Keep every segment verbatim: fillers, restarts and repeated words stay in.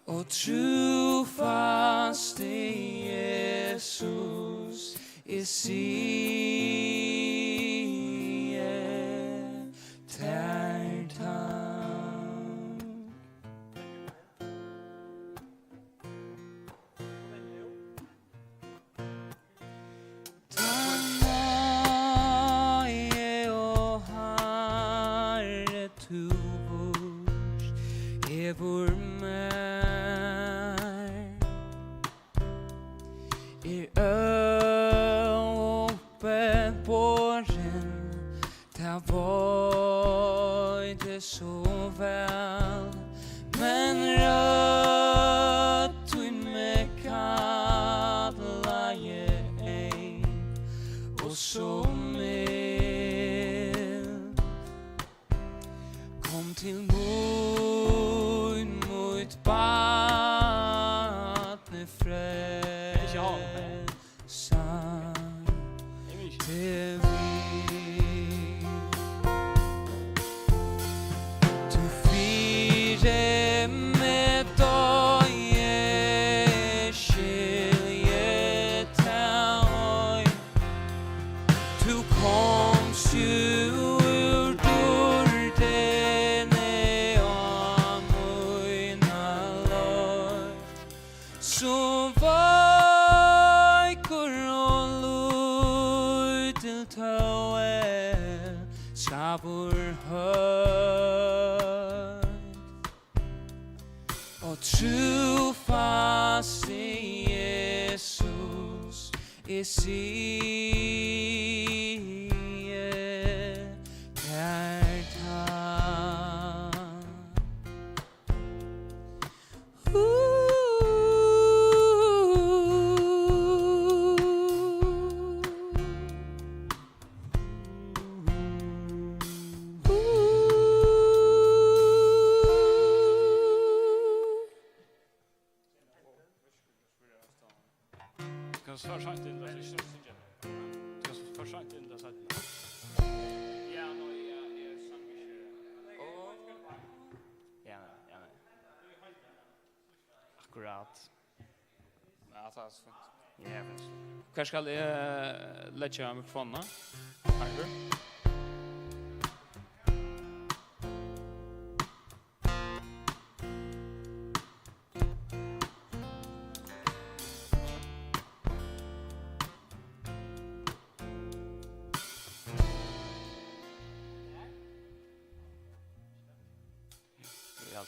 Og trúfasti Jesus, eg sigi tær takk. Tann náði, ó Harri, tú vísti, hevur mær, er óuppiborin. Tað veit eg so væl, men rødd tín meg kallaði ein og so mild. Kom til mín, mítt barn er frelst. Sann, teg við. Tú fyri meg doyði, skilji tað ei. Tú komst jú úr dýrdini á mína leið. Sum veikur og lítil, tó eg skaður heilt. Ó trúfasti Jesus, eg sigi tær takk. Skal svara seint inn, tað er ikki. Skal svara seint inn, tað er seint. Ja, nei, ja, eg sang ikki. Ja, nei, ja, nei. Akkurát. Ja, tað er so fínt. Ja, fínt. Hvar skal eg, eh, leggja mikrofonina? Harri? Ja.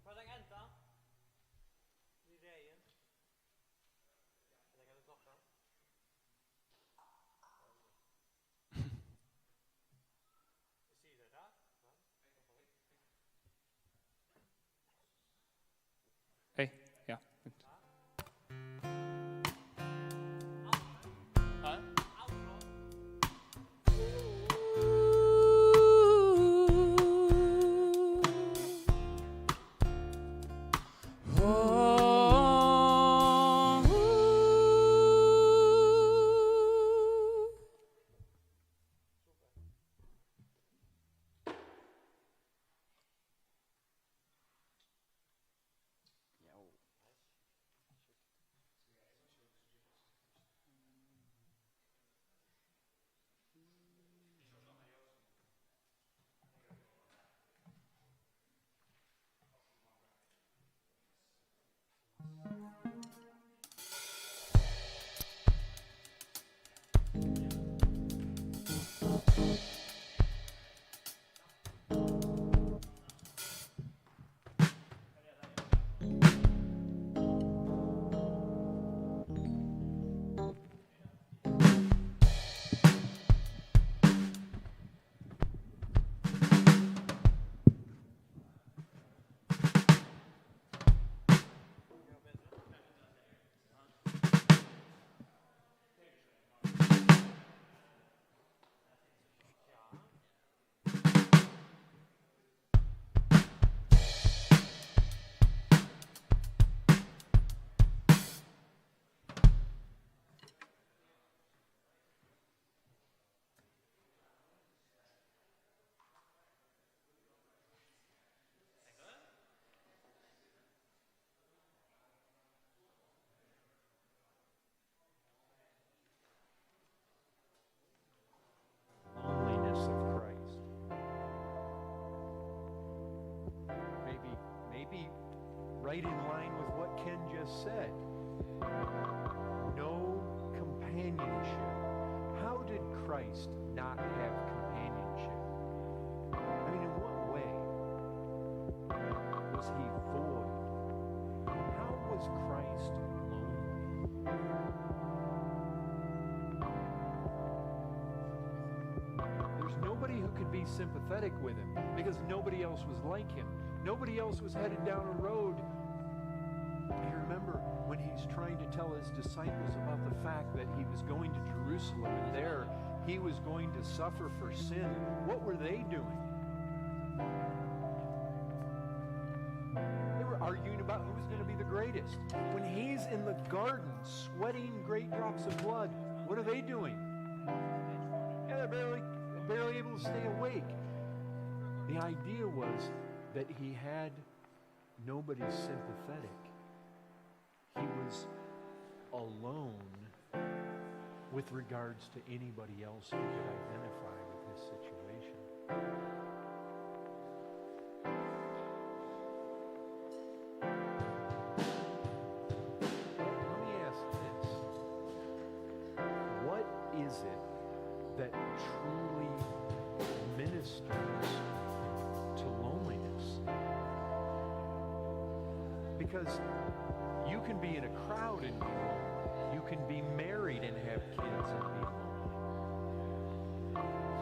Hvar er enda? Í regin. Ella kann eg klokka? Right in line with what Ken just said. No companionship. How did Christ not have companionship? I mean, in what way was he void? How was Christ lonely? There's nobody who could be sympathetic with him because nobody else was like him. Nobody else was headed down a road. You remember when he's trying to tell his disciples about the fact that he was going to Jerusalem and there he was going to suffer for sin. What were they doing? They were arguing about who was going to be the greatest. When he's in the garden sweating great drops of blood, what are they doing? Yeah, they're barely, barely able to stay awake. The idea was that he had nobody sympathetic. He was alone with regards to anybody else who could identify with his situation. Let me ask this. What is it that truly ministers to loneliness? Because you can be in a crowd and be lonely. You can be married and have kids and be lonely.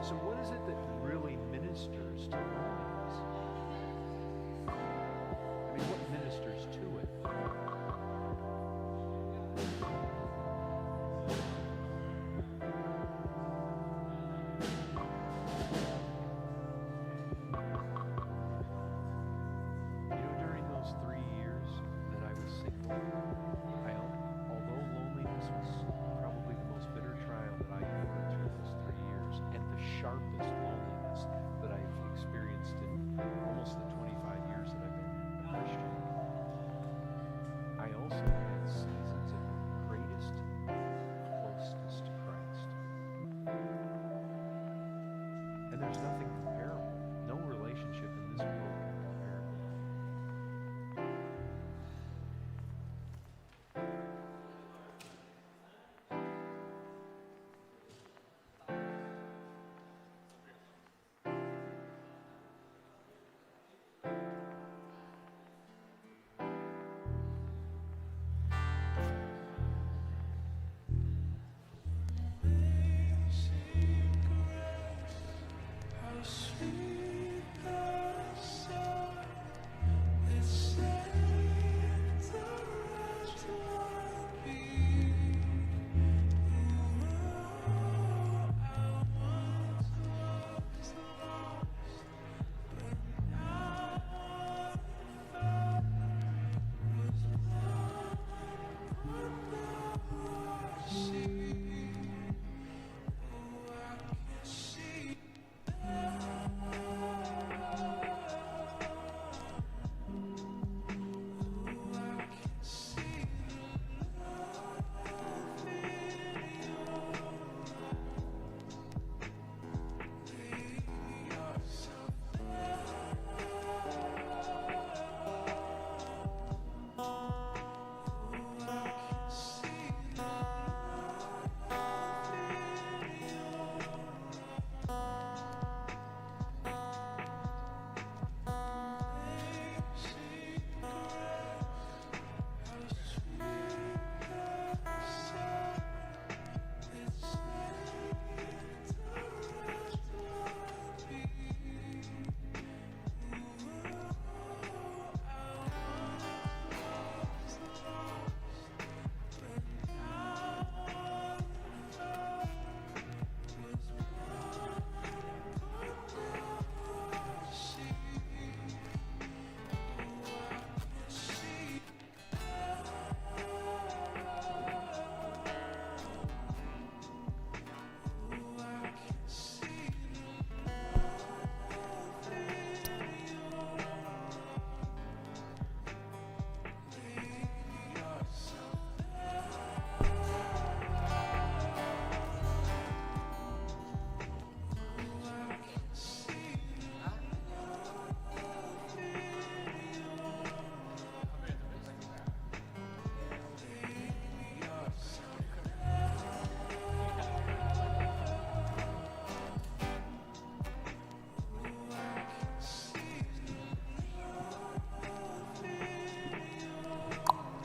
So what is it that really ministers to loneliness? I mean, what ministers to it? You know, during those three years that I was single, I, although loneliness was probably the most bitter trial that I endured through those three years, and the sharpest loneliness that I've experienced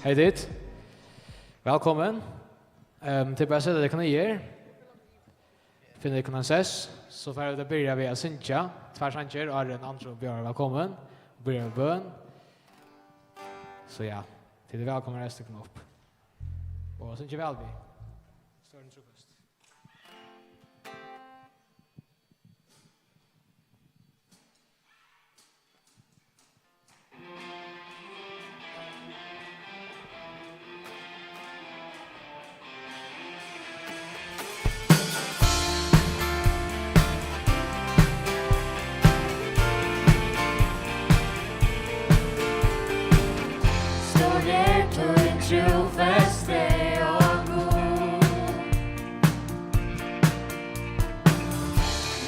Hey tit. Vælkomin. Ehm, tit bara seta tykkum niður. Finna tykkum ein sess, so fara vit at byrja við at syngja tvær sangir, áðrenn Andrew bjóðar vælkomin og byrjar við bøn. So ja, tit eru vælkomin at reisa tykkum upp. Og syngja væl við. Støðin er trupult. Stór er tín trúfesti, ó Gud.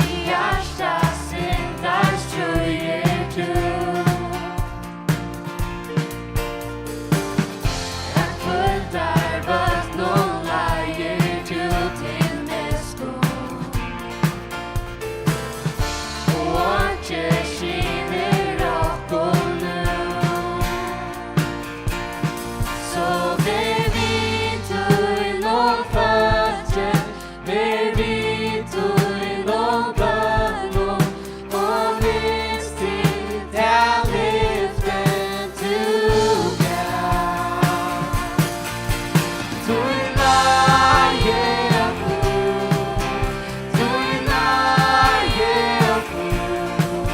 Í hjarta syndar stríðir tú. At hvíldar vøtnum leiðir tú til miskunn. Og einki skilur okkum nú. So ver við tínum fólki, ver við tínum børnum, og minst til tað lyfti tú gav. Tín náði er Gud, tín náði er Gud,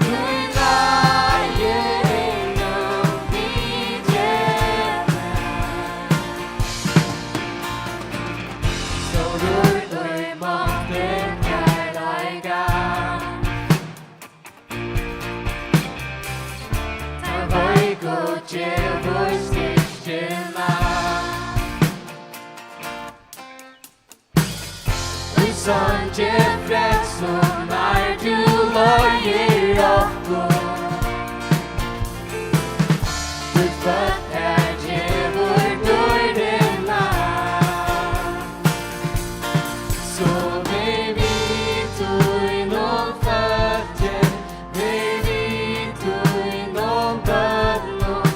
tín náði er nóg við teg. Stórur í mátti, kærleika. Tær veiku gevur styrkina. Í sangi frelsunnar tú leiðir okkum. Títt fólk tær gevur dýrdina. So ver við tínum fólki, ver við tínum børnum,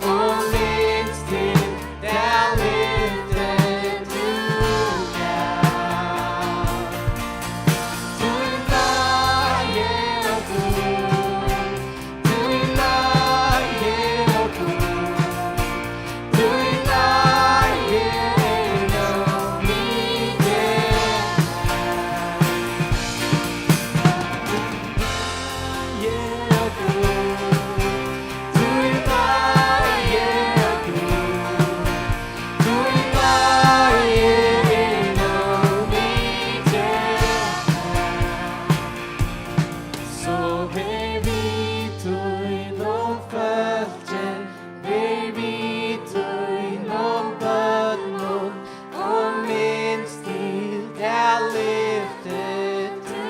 og minst til tað lyfti tú gav. Tín náði er Gud, tín náði er Gud, tín náði er nóg við teg. So ver við tínum fólki, ver við tínum børnum, og minst til tað lyfti tú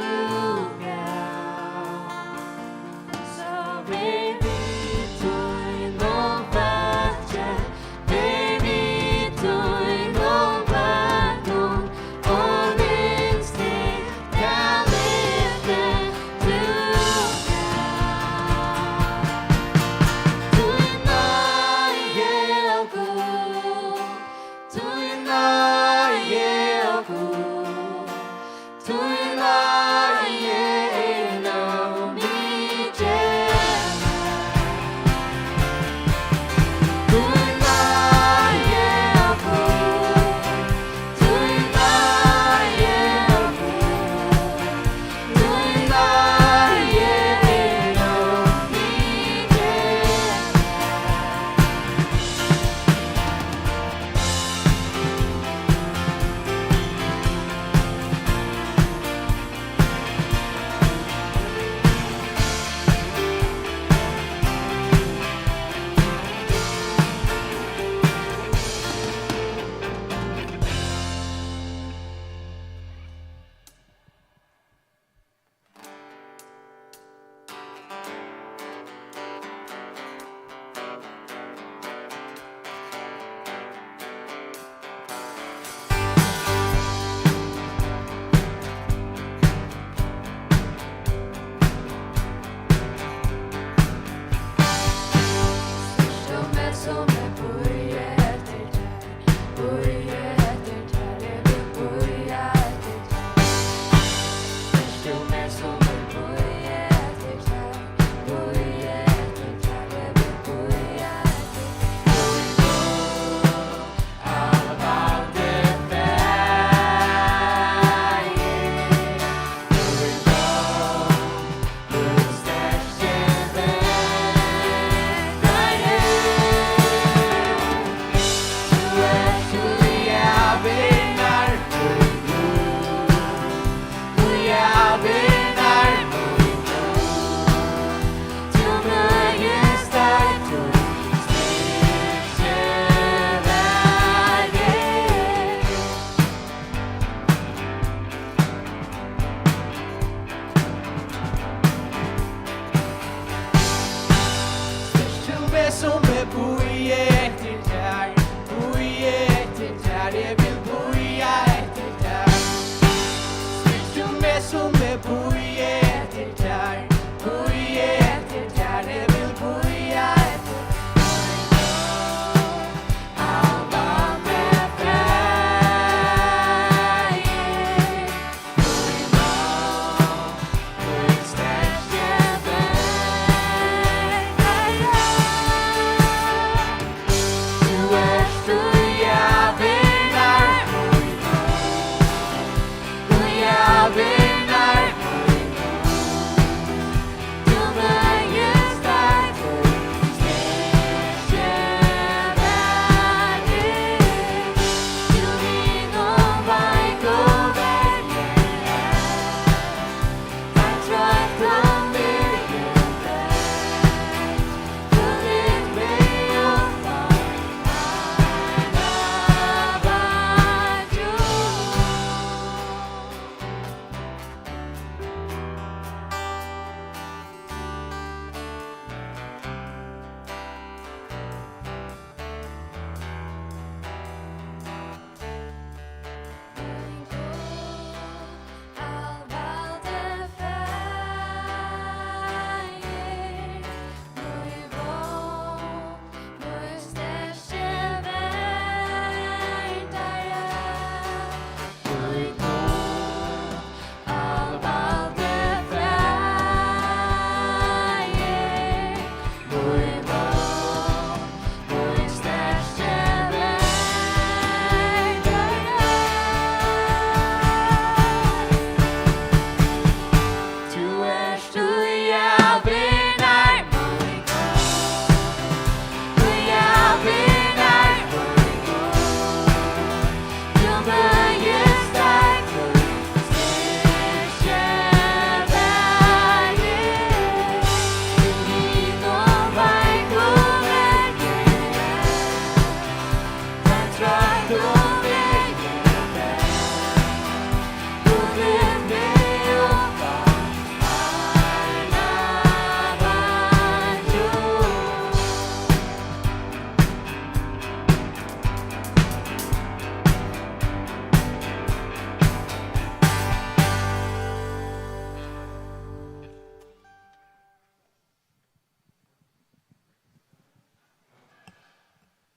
gav. So ver við tínum fólki, ver við tínum børnum, og minst til tað lyfti tú gav. Tín náði, ó Gud, tín náði, ó Gud, tín náði er nóg mikil.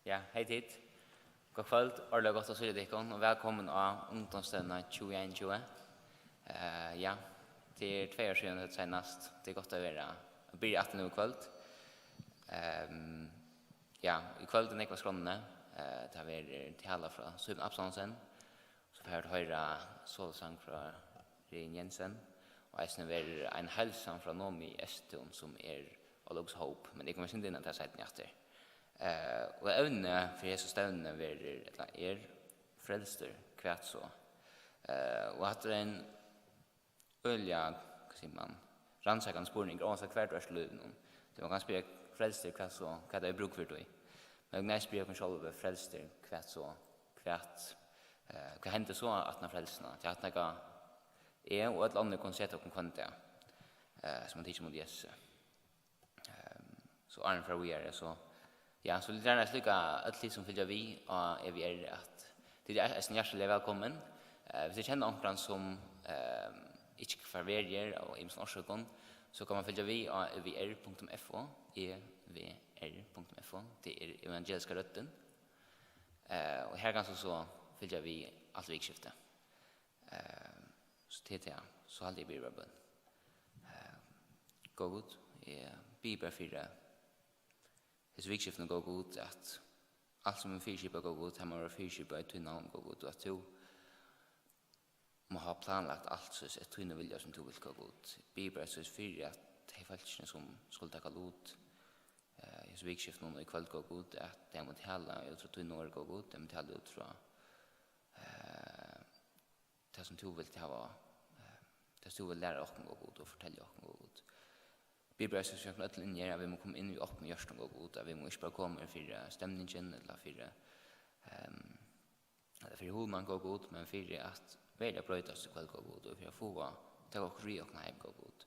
Ja, hey tit. Gott kvøld, ordiliga gott at síggja tykkum og vælkomin á Ungdómsstevnu tjúgu einogtjúgu. Eh, ja, tað er tvey ár síðan hetta seinast. Tað er gott at vera, at byrja aftur nú í kvøld. Ehm, ja, í kvøld er nógv á skránni. Eh, tað verður tala frá Símun Absalonsen. So fara vit at hoyra solosang frá Regin Jensen, og eisini verður ein heilsan frá Nomi Estun, sum er á Lógshóp, men eg komi eitt sindur inn á tað seinni aftur. Eh, og evnið fyri hesa stevnuna verður, ella er, frelstur, hvat so? Eh, og hatta er ein øgiliga, hvat sigur mann, rannsakandi spurningur, óansæð hvar tú ert í lívinum. Tí mann kann spyrja, frelstur, hvat so, hvat er brúk fyri tí? Men vit spyrja okkum sjálv, frelstur, hvat so, hvat, eh, hvat hendi so aftan á frelsuna? Tí at nakað eg og øll onnur kunnu seta okkum hvønn dag, eh, sum man tikið ímóti Jesusi. Ehm, so áðrenn vit fara víðari, so, ja, so vil eg gjarna slúkka øll tit sum fylgja við á E V R, at tit eru eisini hjartaliga vælkomin. Eh, hvis tit kenna onkran sum, ehm, ikki fær verið her av ymiskum orsøkum, so kann man fylgja við á E V R punktum F O, E V R punktum F O, tað er Evangeliska Røddin. Eh, og her kanst tú so fylgja við alt vikuskiftið. Eh, so tað er tað, so haldi eg, eg biði bara bøn. Eh, góði Gud, eg biði bara fyri hesi vikuskiftini, góði Gud, at alt sum er fyriskipað, góði Gud, tað má vera fyriskipað í tínum navni, góði Gud, og at tú má hava planlagt alt, soleiðis at tínum vilja, sum tú vilt, góði Gud. Eg biði bara, soleiðis, fyri at tey fólkini, sum skulu taka lut, eh, í hesi vikuskiftini og í kvøld, góði Gud, at tey má tala út frá tínum orði, góði Gud, tey má tala út frá, eh, tað, sum tú vilt hava, eh, tað, sum tú vilt læra okkum, góði Gud, og fortelja okkum, góði Gud. Biði bara, soleiðis, fyri okkum øll inni her, at vit má koma inn við opnum hjørtum, góði Gud, at vit má ikki bara koma her fyri, eh, stemningin, ella fyri, ehm, ella fyri hugnan, góði Gud, men fyri at veruliga broytast í kvøld, góði Gud, og fyri at fáa, taka okkum við okkum heim, góði Gud.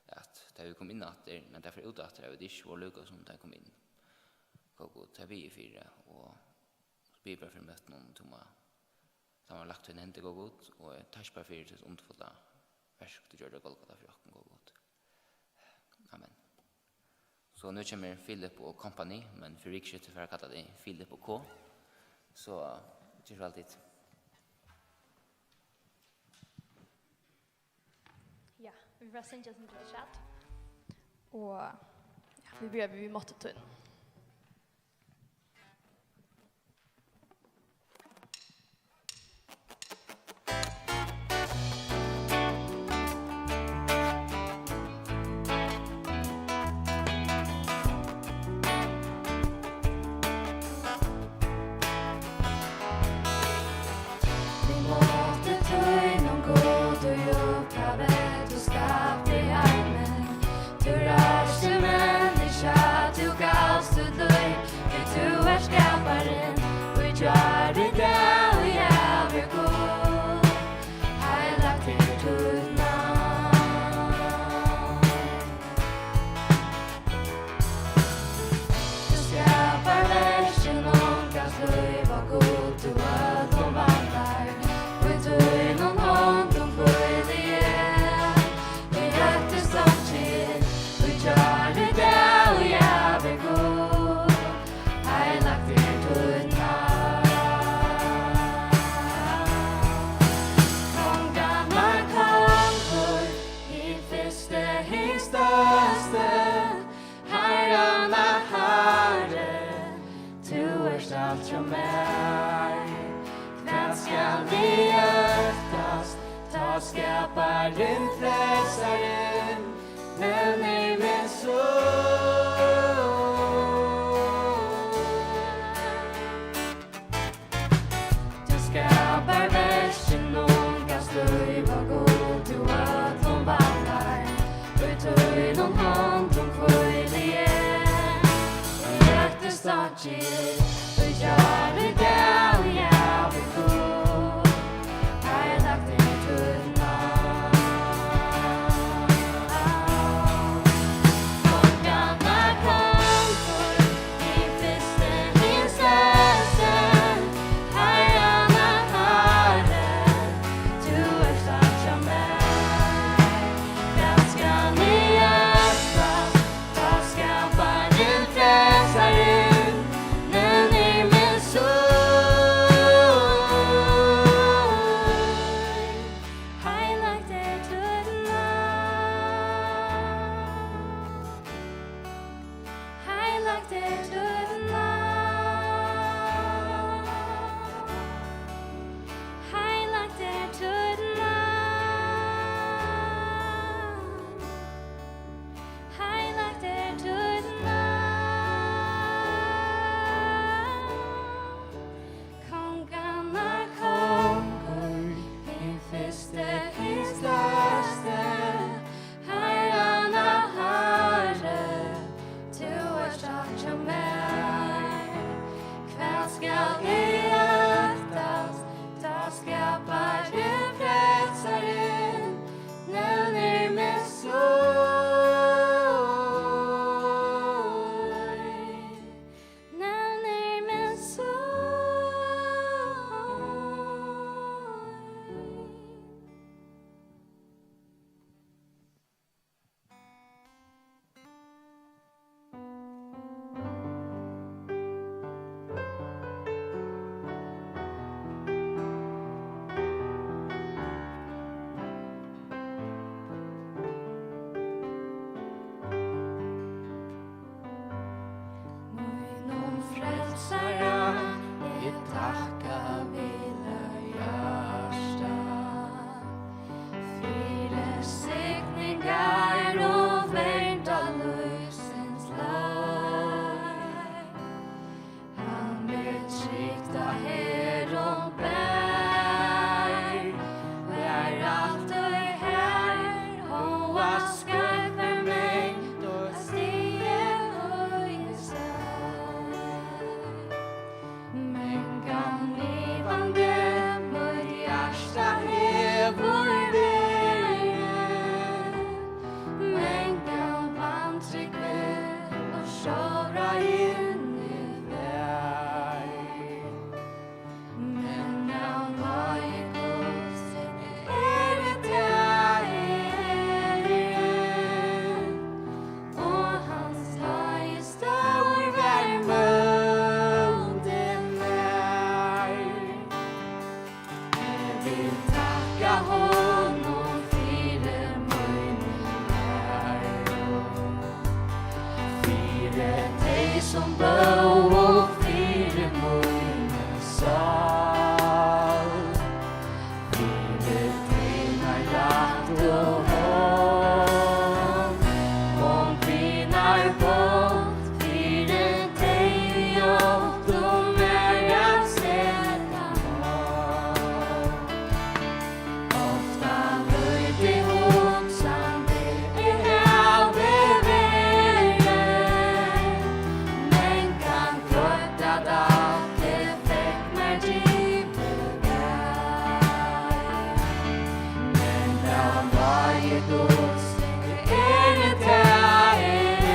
At tá vit koma inn aftur, men tá vit fara út aftur, at vit ikki vóru líka sum tá vit komu inn. Góði Gud, tað biði eg fyri, og so biði eg bara fyri møtinum, tú má, tá má lagt í tínar hendur, góði Gud, og eg takki bara fyri títt undurfulla verk, tú gjørdi á Golgata fyri okkum, góði Gud. Amen. So nú kemur Philip og Company, men fyri vikuskiftið fara at kalla tey Philip og K. So, ger so væl tit. Ja, vit fara at syngja eitt sindur afturat. Og, ja, vit byrja við Máttu tín. Við mátti tínum, Gud, í upphavi tú skapti heimin. Tú reisti menniskja, tú gavst títt lív, tí tú ert skaparin. Í gjár, í dag og í ævir, Gud, heilagt er títt navn. Tú skapar verkin, gavst lív, ó Gud, tú øllum vandar. Í tínum hondum hvíli eg, í høgt tú stongir, í gjár, í dag og í ævir, Gud, heilagt er títt navn. Konganna kongur, hin fyrsti, hin størsti, harranna Harri, tú ert alt hjá mær. Hvat skal eg óttast, tá skaparin, frelsarin, nevnir meg so? Tú skapar verkin, gavst lív, ó Gud, tú øllum vandar. Í tínum hondum hvíli eg, í høgt tú stongir, í gjár, í dag og í ævir, Gud, heilagt er títt navn. Heilagt er títt navn. Heilagt er títt navn. Heilagt er títt navn. Konganna kongur, hin fyrsti, hin størsti, harranna harri, tú ert hjá mær. Hvat skal eg óttast, tá skaparin, frelsarin, nevnir meg so. Nevnir meg so. Mínum frelsara, eg takka við lógarhjarta, fyri signingar og vernda lívsins leið. Hann meg trygt á herðum ber, var altíð har, hóast skeivt var mett, og stig eg í sær. Mangan livandi mítt hjarta hevur verið, mangan vantrúgvin og sjálvræðin var. Men av náði Guds eri tað eg, og hans náði stór var móti mær. Eg vil takka honum fyri mínum æru, fyri tey, sum dóu, fyri mína sál, fyri tína rættu hond, hon vinar bont fyri tey, ið áttu mær at seta mál. Ofta lítið hugsandi eg havi verið, mangan gloymt, at alt tað fekk mær givið var. Men av náði Guds eri tað eg,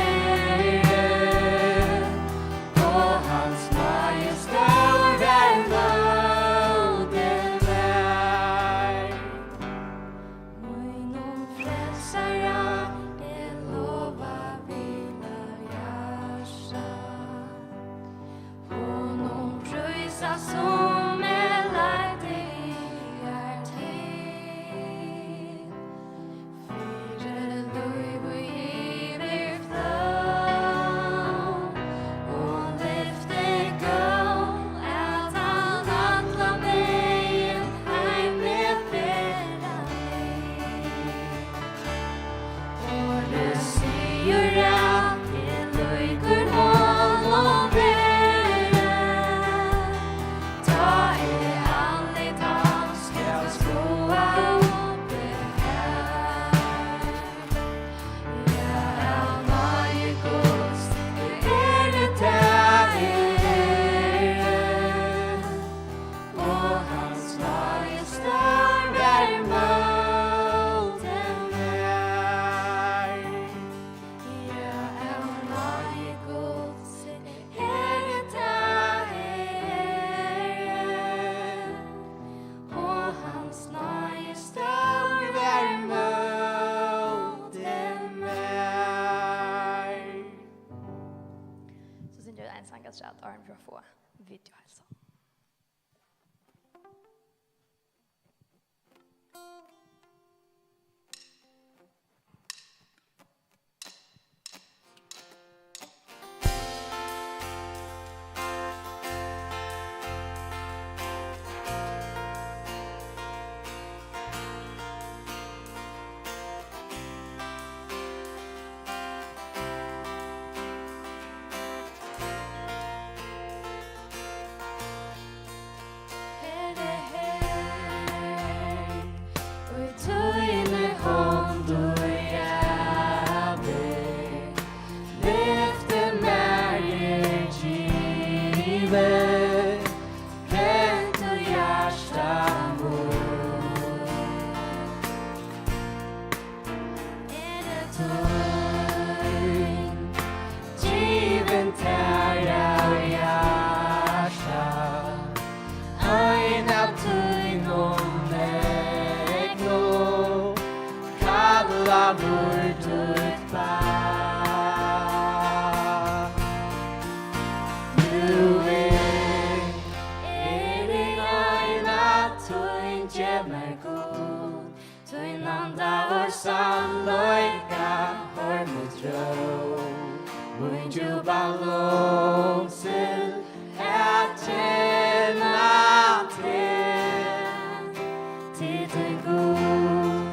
og hans náði stór var móti mær. Mínum frelsara eg lova við lógarhjarta, honum prísa, sum meg leiddi higar til. Fyri lív í yvirflóð, og lyfti gól, at hann allan vegin heim vil bera meg. Orðið sigur, at eg líkur honum vera, tá eg andlit hans skal skoða uppi har. Ja, av náði Guds eri tað eg, og hans náði stór var móti mær. Ja, av náði Guds eri tað eg, og hans náði stór var móti mær. So syngja vit ein sang afturat, áðrenn vit fara at fáa videoheilsan. Lyfti mær er givið, vend tú hjarta mítt. Er tín, givin tær av hjarta, ein av tínum egnu, kallaður títt barn. Nú er, eri ein av tín, gev mær, Gud, tín anda og sannleika, hoyr mítt róp, mín djúpa longsul at kenna teg. Til tín, Gud,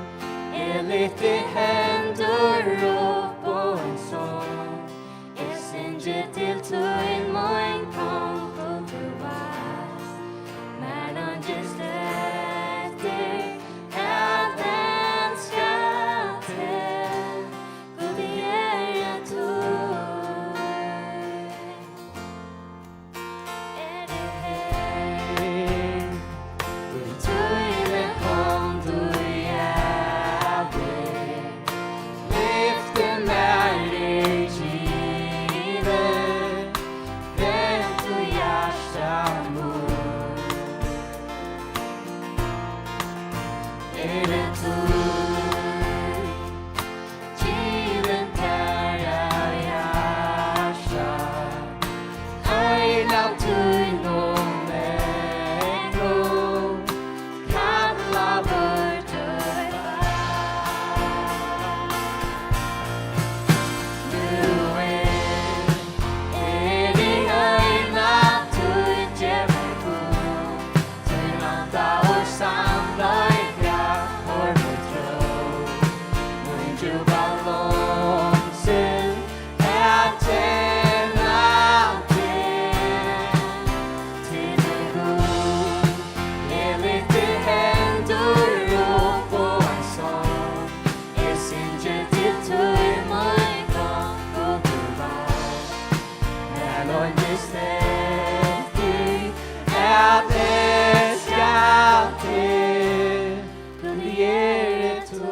eg lyfti hendur upp og ein song. Eg syngi til tín, mín Kong, og tú veitst, mær leingist eftir at elska teg. Gud, eg eri tín. Eri her, í tíni hond, í ævir. Lyfti mær er givið, vend tú hjarta mítt. Eri tín, givin tær av hjarta, ein av tínum egnu, kallaður títt barn. Nú er, eri ein av tín, gev mær, Gud, tín anda og sannleika, hoyr mítt róp, mín djúpa longsul at kenna teg. Til tín, Gud, eg lyfti hendur upp og ein song. Eg syngi til tín, mín Gud, og tú veitst, mær leingist eftir at elska teg, Gud, eg eri tín.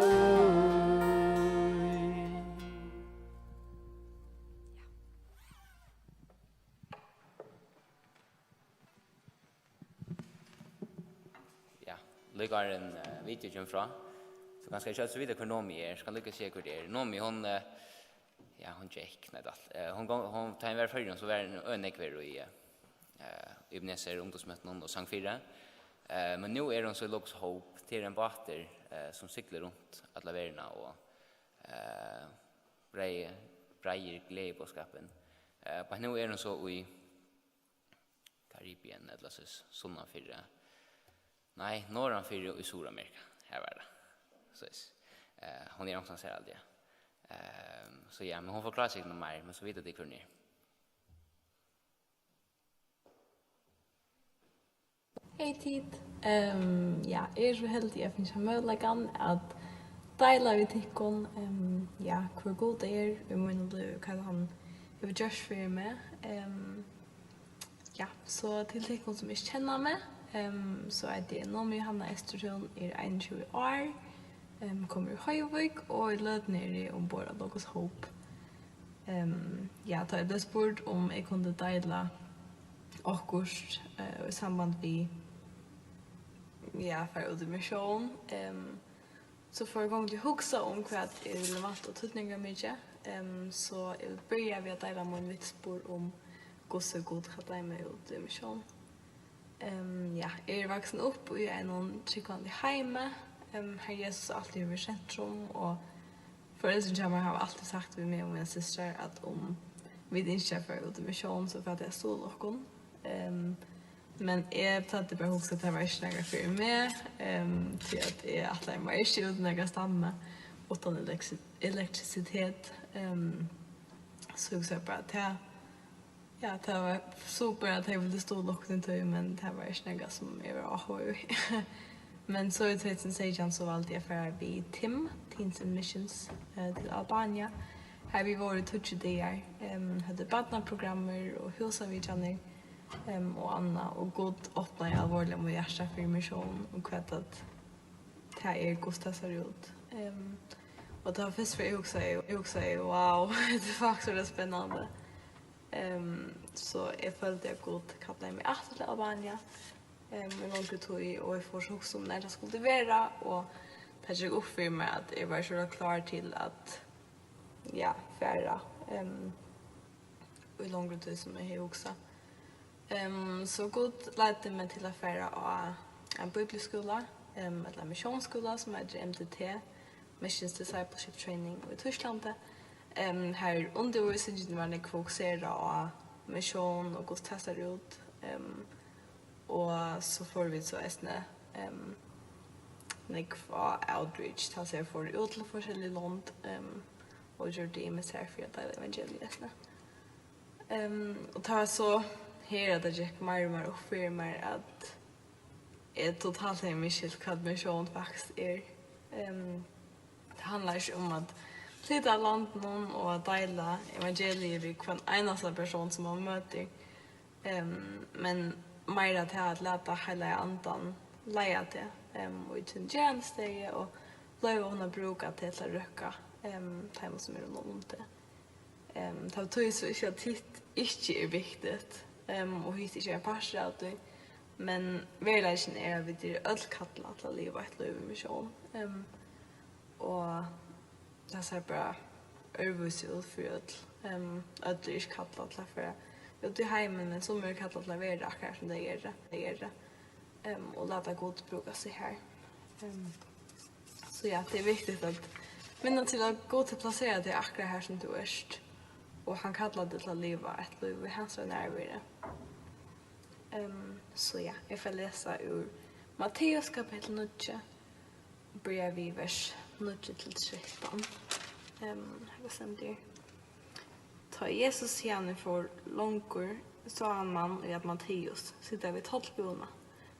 Ja, líka áðrenn, eh, video kemur frá. So kanska ikki øll sum vita, hvør Nomi er, so kann líka siga, hvør tað er. Nomi, hon, eh, ja, hon gekk, nei, tað er alt. Eh, hon gong-, hon, tá hon var í Føroyum, so var hon øgiliga nógv í, eh, eh, Ebenezer, ungdómsmøtunum og sang fyri. Eh, men nú er hon so í Logos Hope. Tað er ein bátur, eh, sum siglir runt alla verðina og, eh, breiðir, breiðir gleðiboðskapin. Eh, men nú er hon so í Karibien, ella so sunnan fyri, nei, norðan fyri í Suðuramerika, har var tað. So, eh, hon er onkustaðni har, haldi eg. Ehm, so ja, men hon forklárar sikkurt nokk meir, men so vita tit, hvør hon er. Hey tit. Ehm, ja, eg eri so heldig at fingið møguleikan at deila við tykkum, ehm, ja, hvør Gud er í mínum lívi, hvat hann hevur gjørt fyri meg. Ehm, ja, so til tykkum sum ikki kenna meg, ehm, so eiti eg Nomi Johanna Estertún, eri einogtjúgu ár, ehm, komi úr Hoyvík, og í løtuni eri eg umborð á Logos Hope. Ehm, ja, tá eg bleiv spurd um eg kundi deila okkurt, eh, í samband við, ja, fara út í missión, ehm, so fór eg í gongd við at hugsa um, hvat er relevant og týdningarmikið. Ehm, so eg vil byrja við at deila mín vitnisburð um, hvussu Gud kallaði meg út í missión. Ehm, ja, eg eri vaksin upp í einum trúgvandi heimi, ehm, har Jesus altíð hevur verið sentrum, og foreldrini hjá mær hava altíð sagt við meg og mínar systrar, at um vit ynskja at fara út í missión, so fara tey at stuðla okkum. Ehm, men eg plagdi bara at hugsa, at tað var ikki nakað fyri meg, ehm, tí at eg ætlaði mær ikki út í nakað stammi uttan elektri-, elektrisitet. Ehm, so hugsaði eg bara, at tað Ja, tað var super, at tey vildu stuðla okkum í tí, men tað var ikki nakað, sum eg var áhugað í. Men so í tvey túsund og seytjan, so valdi eg at fara við TIM, Teens in Missions, eh, til Albania. Har vit vóru í tíggju dagar, em, høvdu barnaprogrammir og húsavitjanir, em, og annað, og Gud opnaði alvorliga mítt hjarta fyri missión og hvat at tað er, hvussu tað sær út. Em, og tað var fyrst, fyri eg hugsaði, eg hugsaði, wow, hetta er faktiskt øgiliga spennandi. Em, so eg føldi, at Gud kallaði meg aftur til Albania, em, í longri tíð, og eg fór so at hugsa um, nær tað skuldi vera, og tað gekk upp fyri mær, at eg var ikki klár til at, ja, fara, em, í longri tíð, sum eg hevði hugsað. Em, so Gud leiddi meg til at fara á ein bíbliuskúla, em, ella missiónsskúla, sum eitur M D T, Missions Discipleship Training, í Týsklandi. Em, har undirvísingin var nógv fokuserað á missión og hvussu tað sær út. Em, og so fóru vit so eisini, em, nógv á outreach, tað vil siga, fóru út til forskellig lond, em, og gjørdu ymiskt har fyri at deila evangeliið eisini. Em, og tað var so her, at tað gekk meir og meir upp fyri mær, at eg totalt hevði misskilt, hvat missión faktiskt er. Em, tað handlar ikki um at flyta av landinum og at deila evangeliið við hvønn einasta persón, sum mann møtir. Em, men meira tað at lata Heilaga Andan leiða teg, em, í tín gerandisdegi og loyva honum at brúka teg til at røkka, em, teimum, sum eru rundan um teg. Em, tað betýðir so ikki, at hitt ikki er viktigt, em, og hitt ikki er ein partur av tí, men veruleikin er, at vit eru øll kallað til at liva eitt lív í missión. Em, og tað sær bara øðrvísi út fyri øll. Em, øll eru ikki kallað til at fara út í heimin, men summi eru kallað til at vera akkurát sum tey eru, tey eru, em, og lata Gud brúka seg har. Em, so ja, tað er viktigt at minna til, at Gud hevur plaserað teg akkurát har, sum tú ert, og hann kallar teg til at liva eitt lív í hansara nærveru. Em, so ja, eg fari at lesa úr Matteus kapittul níggju, byrja við vers níggju til trettan. Em, her stendur: Tá Jesus hiðani fór longur, sá hann mann, ið æt Matteus, sita við tollbúðina.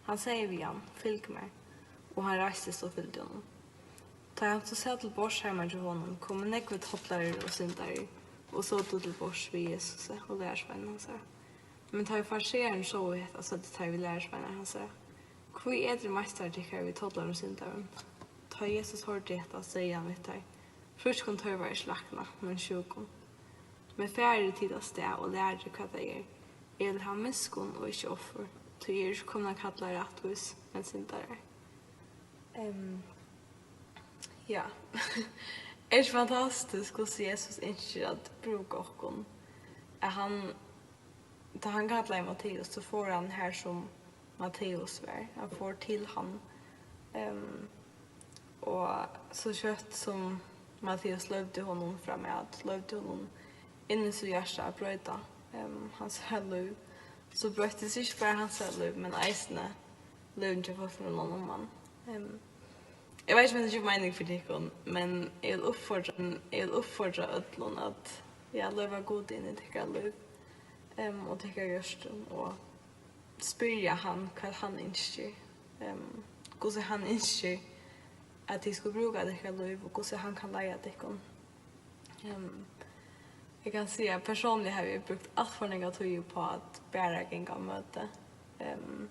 Hann segði við hann: Fylg mær. Og hann reistist og fylgdi honum. Tá hann so sat til borðs heima hjá honum, komu nógvir tollarar og syndarar og sótu til borðs við Jesusi og lærisveinum hansara. Men tá ið fariseararnir sóu hetta, søgdu teir við lærisveinar hansara: Hví etur meistari tykkara við tollarum og syndarum? Tá Jesus hoyrdi hetta, segði hann við teir: Frískum tørvar ikki lækna, men sjúkum. Men farið tit avstað og lærið, hvat tað er: Eg vil hava miskunn og ikki offur, tí eg eri ikki komin at kalla rættvís, men syndarar. Em, ja. Er ikki fantastiskt, hvussu Jesus ynskir at brúka okkum? At hann, tá hann kallaði Matteus, so fór hann har, sum Matteus var. Hann fór til hann. Em, og so skjótt sum Matteus loyvdi honum framat, loyvdi honum inn í sítt hjarta at broyta, em, hansara lív, so broyttist ikki bara hansara lív, men eisini lívini hjá fólkunum rundan um hann. Em, eg veit ikki, um hetta gevur meining fyri tykkum, men eg vil uppfordra, eg vil uppfordra øllum at, ja, loyva Gud inn í tykkara lív, em, og tykkara hjørtu, og spyrja hann, hvat hann ynskir, em, hvussu hann ynskir, at tit skulu brúka tykkara lív, og hvussu hann kann leiða tykkum. Em, eg kann siga, at persónliga havi eg brúkt alt for nógva tíð upp á at bara ganga á møti, em,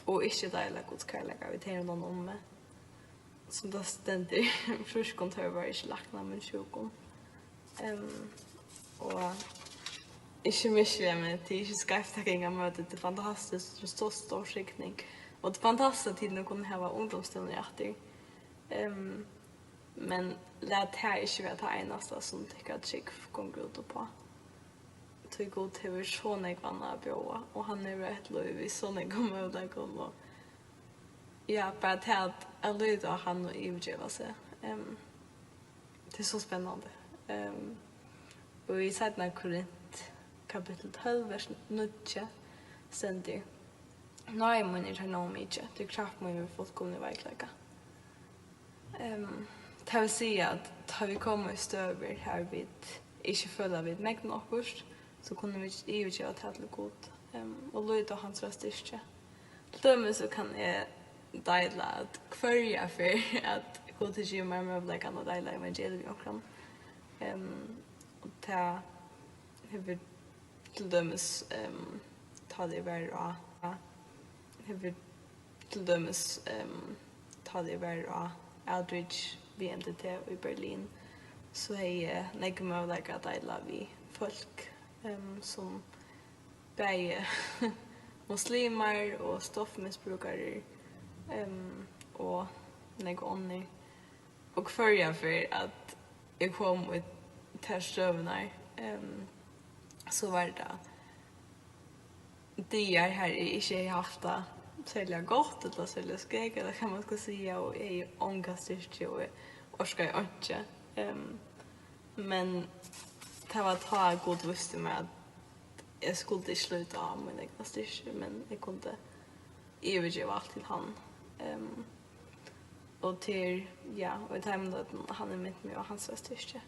og ikki deila Guds kærleika við tey rundan um meg. Sum tað stendur, frískum tørvar ikki lækna, men sjúkum. Em, og ikki misskilja meg, tað er ikki skeivt at ganga á møti, tað er fantastiskt, tað er so stór signing. Og tað er fantastiskt, at tit nú kunnu hava ungdómsstevnur aftur. Em, men lat tað ikki vera tað einasta, sum tykkara trúgv gongur út uppá. Tí Gud hevur so nógv annað at bjóða, og hann hevur eitt lív við so nógvum møguleikum, og ja, bara tað at, at líta á hann og yvirgeva seg. Em, tað er so spennandi. Em, og í seinna Korint, kapittul tólv, vers níggju, stendur: Náði mín er tær nóg mikið, tí kraft mín verður fullkomin í veikleika. Em, tað vil siga, at tá vit koma í støður, har vit ikki føla, at vit megna okkurt, so kunnu vit yvirgeva tað til Gud, em, og líta á hansara styrki. Til dømis so kann eg deila, at hvørja ferð, at Gud hevur givið mær møguleikan at deila evangeliið við onkran, em, Tað hevur til dømis, ehm, tá eg var á, hevur til dømis, ehm, tá eg var á outreach við M D T í Berlin, so hevði eg nógv møguleika at deila við fólk, ehm, sum bæði muslimar og stoffmisbrúkarar, ehm, og nógv onnur. Og hvørja ferð, at eg kom í tær støðurnar, ehm, so var tað dagar, har eg ikki hevði havt tað serliga gott, ella serliga skeg, ella hvat man skal siga, og eg hevði onga styrki, og eg orkaði einki. Ehm, men tað var tá, Gud vísti mær, at eg skuldi ikki líta á mín egna styrki, men eg kundi yvirgeva alt til hann. Ehm, og til, ja, og í teimum løtum, hann hevur mint meg á hansara styrki.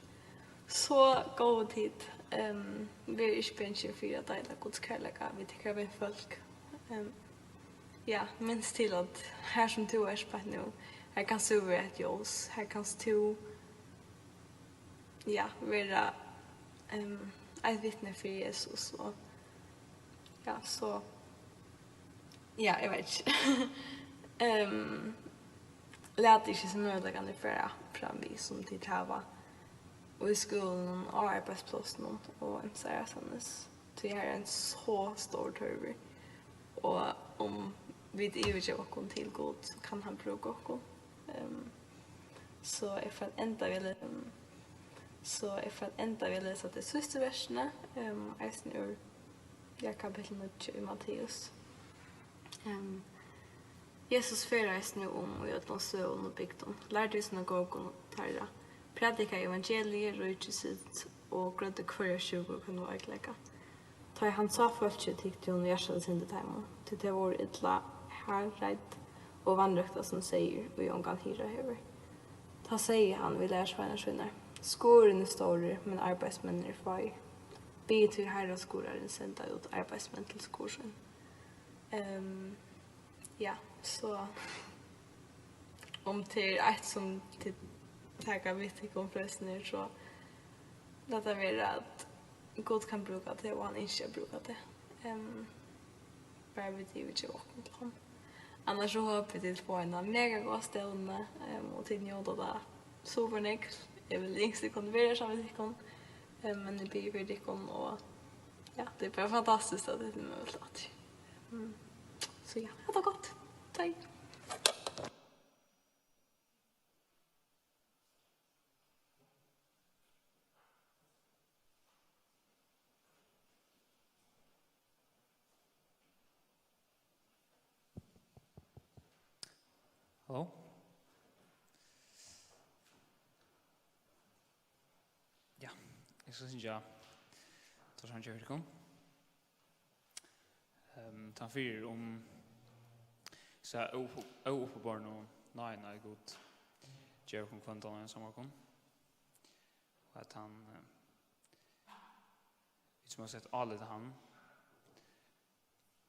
So, góðu tit, ehm, verið ikki bangin fyri at deila Guds kærleika við tykkara vinfólk. Ehm, ja, minst til, at har sum tú ert beint nú, har kanst tú vera eitt ljós, har kanst tú, ja, vera, ehm, eitt vitni fyri Jesus, og, ja, so, ja, eg veit ikki. Ehm, latið ikki hesar møguleikarnar fara fram við, sum tit hava, og í skúlunum, á arbeiðsplássinum og ymsar aðrastaðnis, tí har er ein so stórur tørvur, og um vit yvirgeva okkum til Gud, so kann hann brúka okkum. Ehm, so eg fari at enda við at le-, ehm, so eg fari at enda við at lesa tey síðstu versini, ehm, eisini úr, ja, kapittul níggju í Matteus. Ehm, Jesus ferðaðist nú um í øllum støðum og bygdum, lærdi í synagogum teirra, prædikaði evangeliið, ríkisins, og greiddi hvørja sjúku og hvønn veikleika. Tá ið hann sá fólkið, tykti honum hjartaliga synd í teimum, tí tey vóru illa harðrædd og vanrøktað sum seyður, ið ongan hirða hevur. Tá segði hann við lærisveinar sínar: Skurðurin er stórur, men arbeiðsmenn eru fáir. Biðið tí Harra skurðarins senda út arbeiðsmenn til skurð sín. Ehm, ja, so um tað er eitt, sum tit taka við tykkum frelsuni, so lat tað vera, at Gud kann brúka teg, og hann ynskir at brúka teg. Ehm, bara vit yvirgeva okkum til hann. Annars so hopi eg, tit fáa eina mega góða stevnu, ehm, og tit njóta tað super nógv. Eg vil ynskt eg kundi verið saman við tykkum, ehm, men eg biði fyri tykkum, og ja, tað er bara fantastiskt, at tað er møguligt aftur. Mm. So ja, hav tað gott. Takk. Halló? Ja, eg skal syngja tveir sangir fyri tykkum. Ehm, tann fyrri er um hesa óupp-, óuppibornu náðina, ið Gud ger okkum hvønn dánarsamkomuna. Og at hann, eh, vit sum hava sett álit á hann,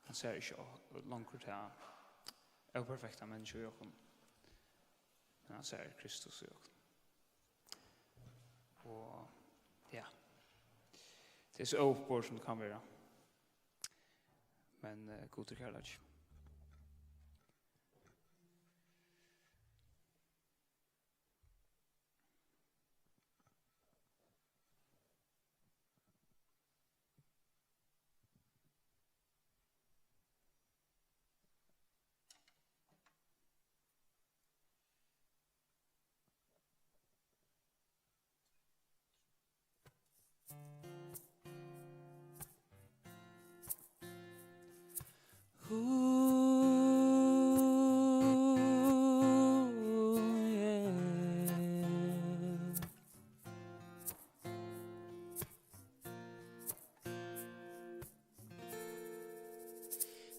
hann sær ikki á-, longur tað óperfekta menniskjað í okkum, men hann sær Kristus í okkum. Og, ja, tað er so óuppborið, sum tað kann vera. Men, eh, Gud er kærleiki.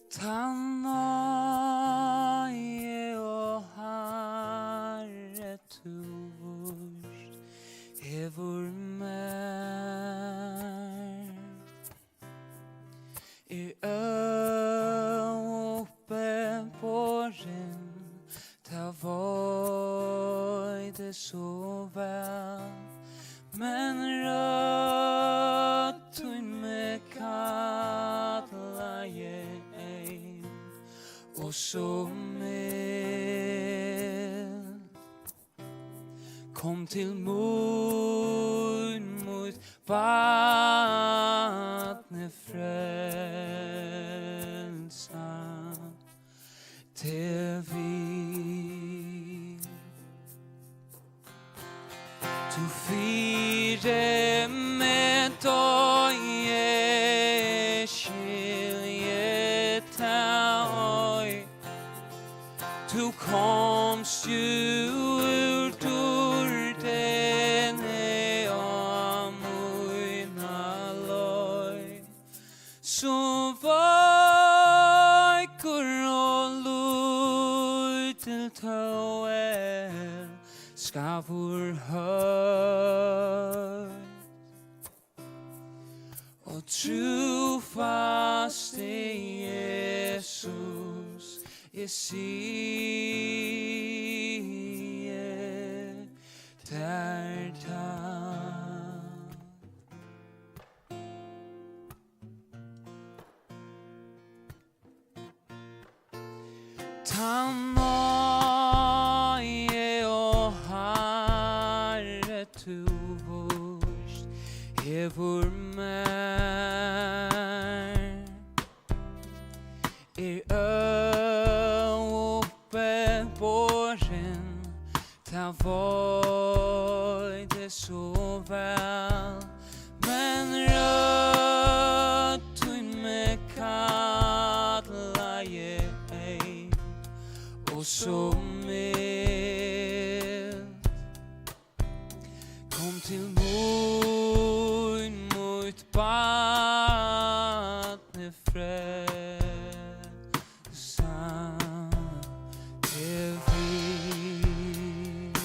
Tann náði og Harri tú víst hevur mær, er óuppiborin, tað veit eg so væl, men rø- Kallaði ein og so minn. Kom til mín, mítt barn er frelsa teg við. Tú fyri meg doyði, skil eg tað ei. Tú komst jú úr dýrdini á mína leið. So veikur og lítil tó er skaðvur høgd. Og trúfasti Jesus, eg sigi tær takk. Tann náði, ó Harri, tú víst hevur mær, er óuppiborin, tað veit eg so væl, men rødd tín meg kallaði ei, og so mild. Kom til mín, mítt barn er frelsa teg við.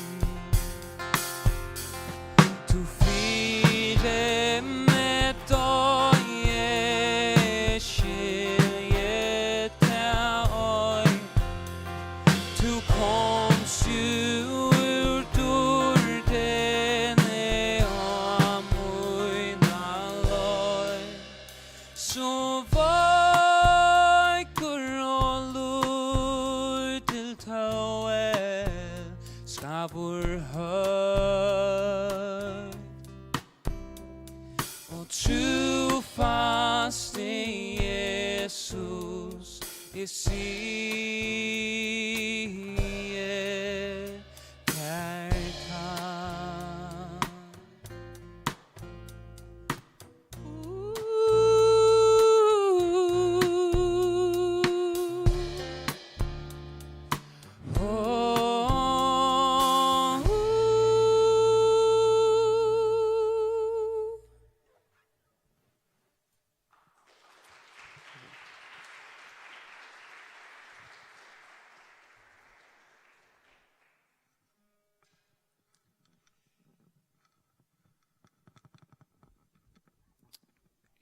Tú fyri meg doyði, skil eg tað ei. Tú komst jú úr dýrdini á mína leið. So veikur og lítil tó er skaðvur høgd. Og trúfasti Jesus, eg sigi tær takk.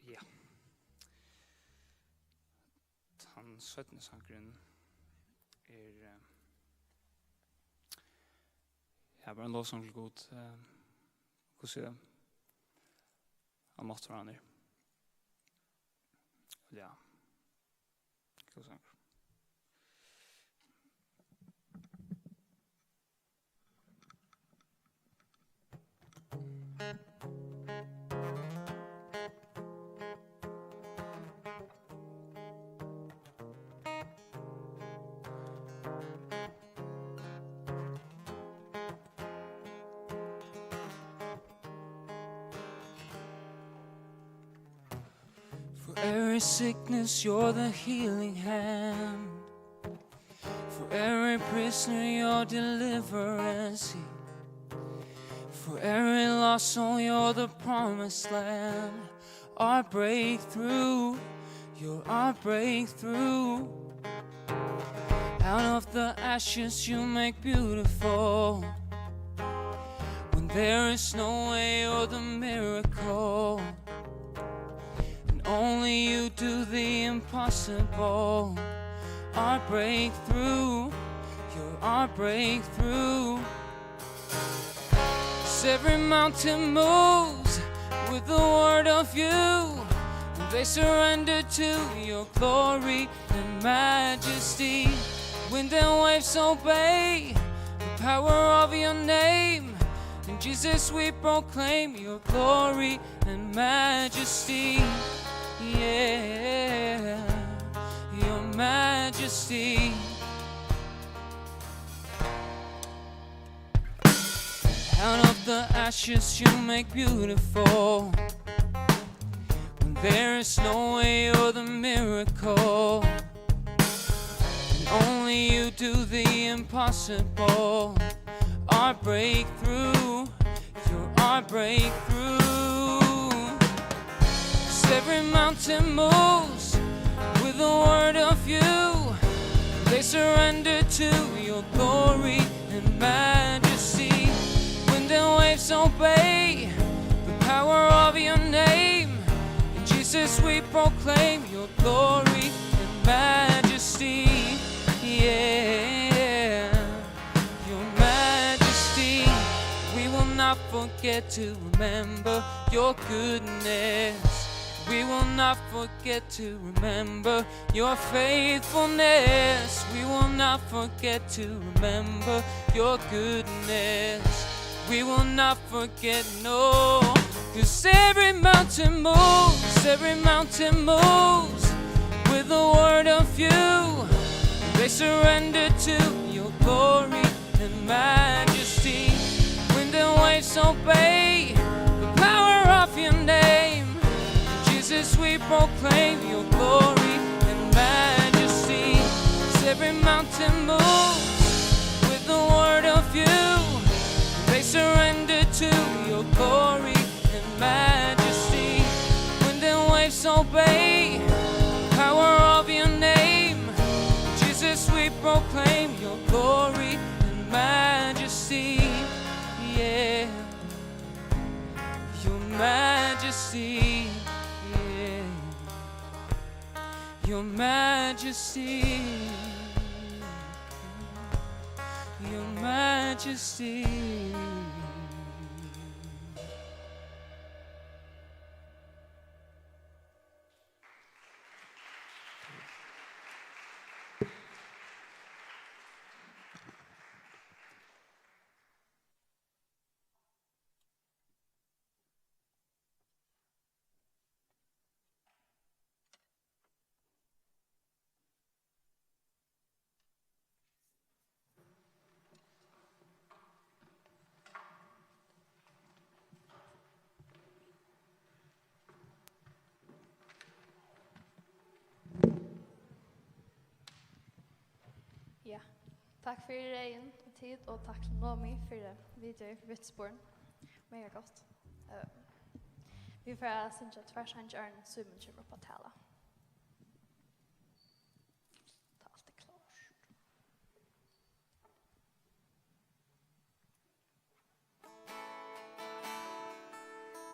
Ja. Tann seinni sangurin er, eh, ja, bara ein lovsong til Gud, eh, hvussu almáttugur hann er. Ja. Góður sangur. For every sickness, you're the healing hand. For every prisoner, your deliverance. For every lost soul, you're the promised land. Our breakthrough, you're our breakthrough. Out of the ashes, you make beautiful. When there is no way, you're the miracle. And only you do the impossible. Our breakthrough, you're our breakthrough. 'Cause every mountain moves with the word of you. When Surrender to your glory and majesty. Wind and waves obey the power of your name. And Jesus, we proclaim your glory and majesty. Yeah, your majesty. Out of the ashes you make beautiful. When there is no way, you're the miracle. And only you do the impossible. Our breakthrough, you're our breakthrough. 'Cause every mountain moves with the word of you. They surrender to your glory and majesty. Wind and waves obey the power of your name. And Jesus, we proclaim your glory and majesty. Yeah, your majesty. We will not forget to remember your goodness. We will not forget to remember your faithfulness. We will not forget to remember your goodness. We will not forget, no. 'Cause every mountain moves, every mountain moves with the word of you. They surrender to your glory and majesty. Wind and waves obey the power of your name. Jesus, we proclaim your glory and majesty. 'Cause every mountain moves with the word of you. They surrender to your glory and majesty. Wind and waves obey the power of your name. Jesus, we proclaim your glory and majesty. Yeah, your majesty. Yeah, your majesty. Your majesty. Ja, takk fyri Regin og Tit, og takk til Nomi fyri video fyri vitnisburðin. Mega gott. Eh, vit fara at syngja tveir sangir, áðrenn Símun kemur upp at tala. Tá alt er klárt.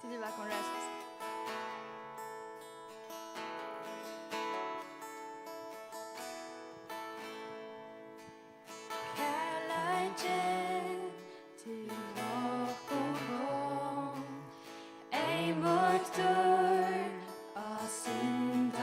Tit eru vælkomin at reisa. Kærleiki til okkum kom, eyðmýktur á synd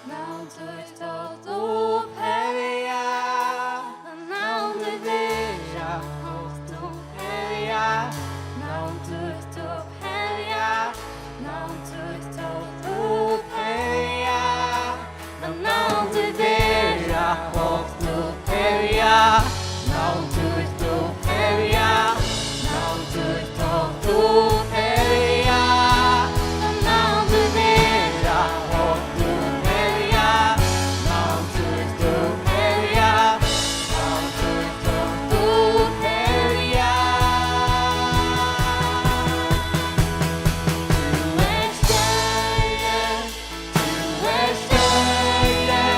Navn títt hátt upphevja, navn títt vera hátt upphevja, navn títt upphevja, navn títt hátt upphevja, navn títt vera hátt upphevja, navn títt upphevja, navn títt hátt upphevja, navn títt vera hátt upphevja, navn títt upphevja, navn títt hátt upphevja. Tú ert størri, tú ert størri,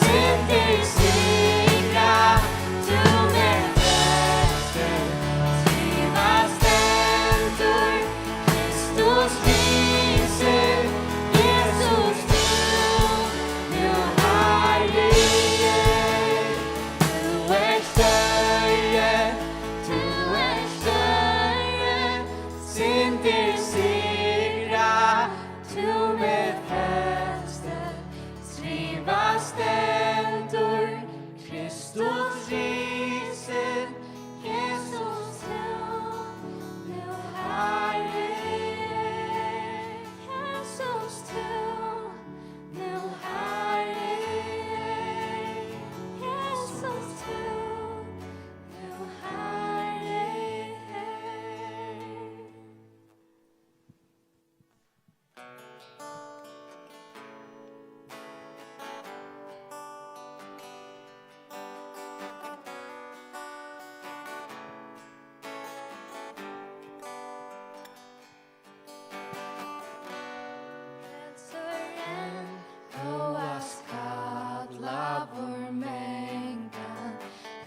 syndir sigra, tú ert frelstur, skrivað stendur, Kristus risin, Jesus, tú nú heiligir. Tú ert størri, tú ert størri, syndir sigra, tú ert frelstur, skrivað stendur, Kristus risin, Jesus, tú nú heiligir. Jesus, tú nú heiligir. Jesus, tú nú heiligir. Frelsurin, hóast kallaður mangan,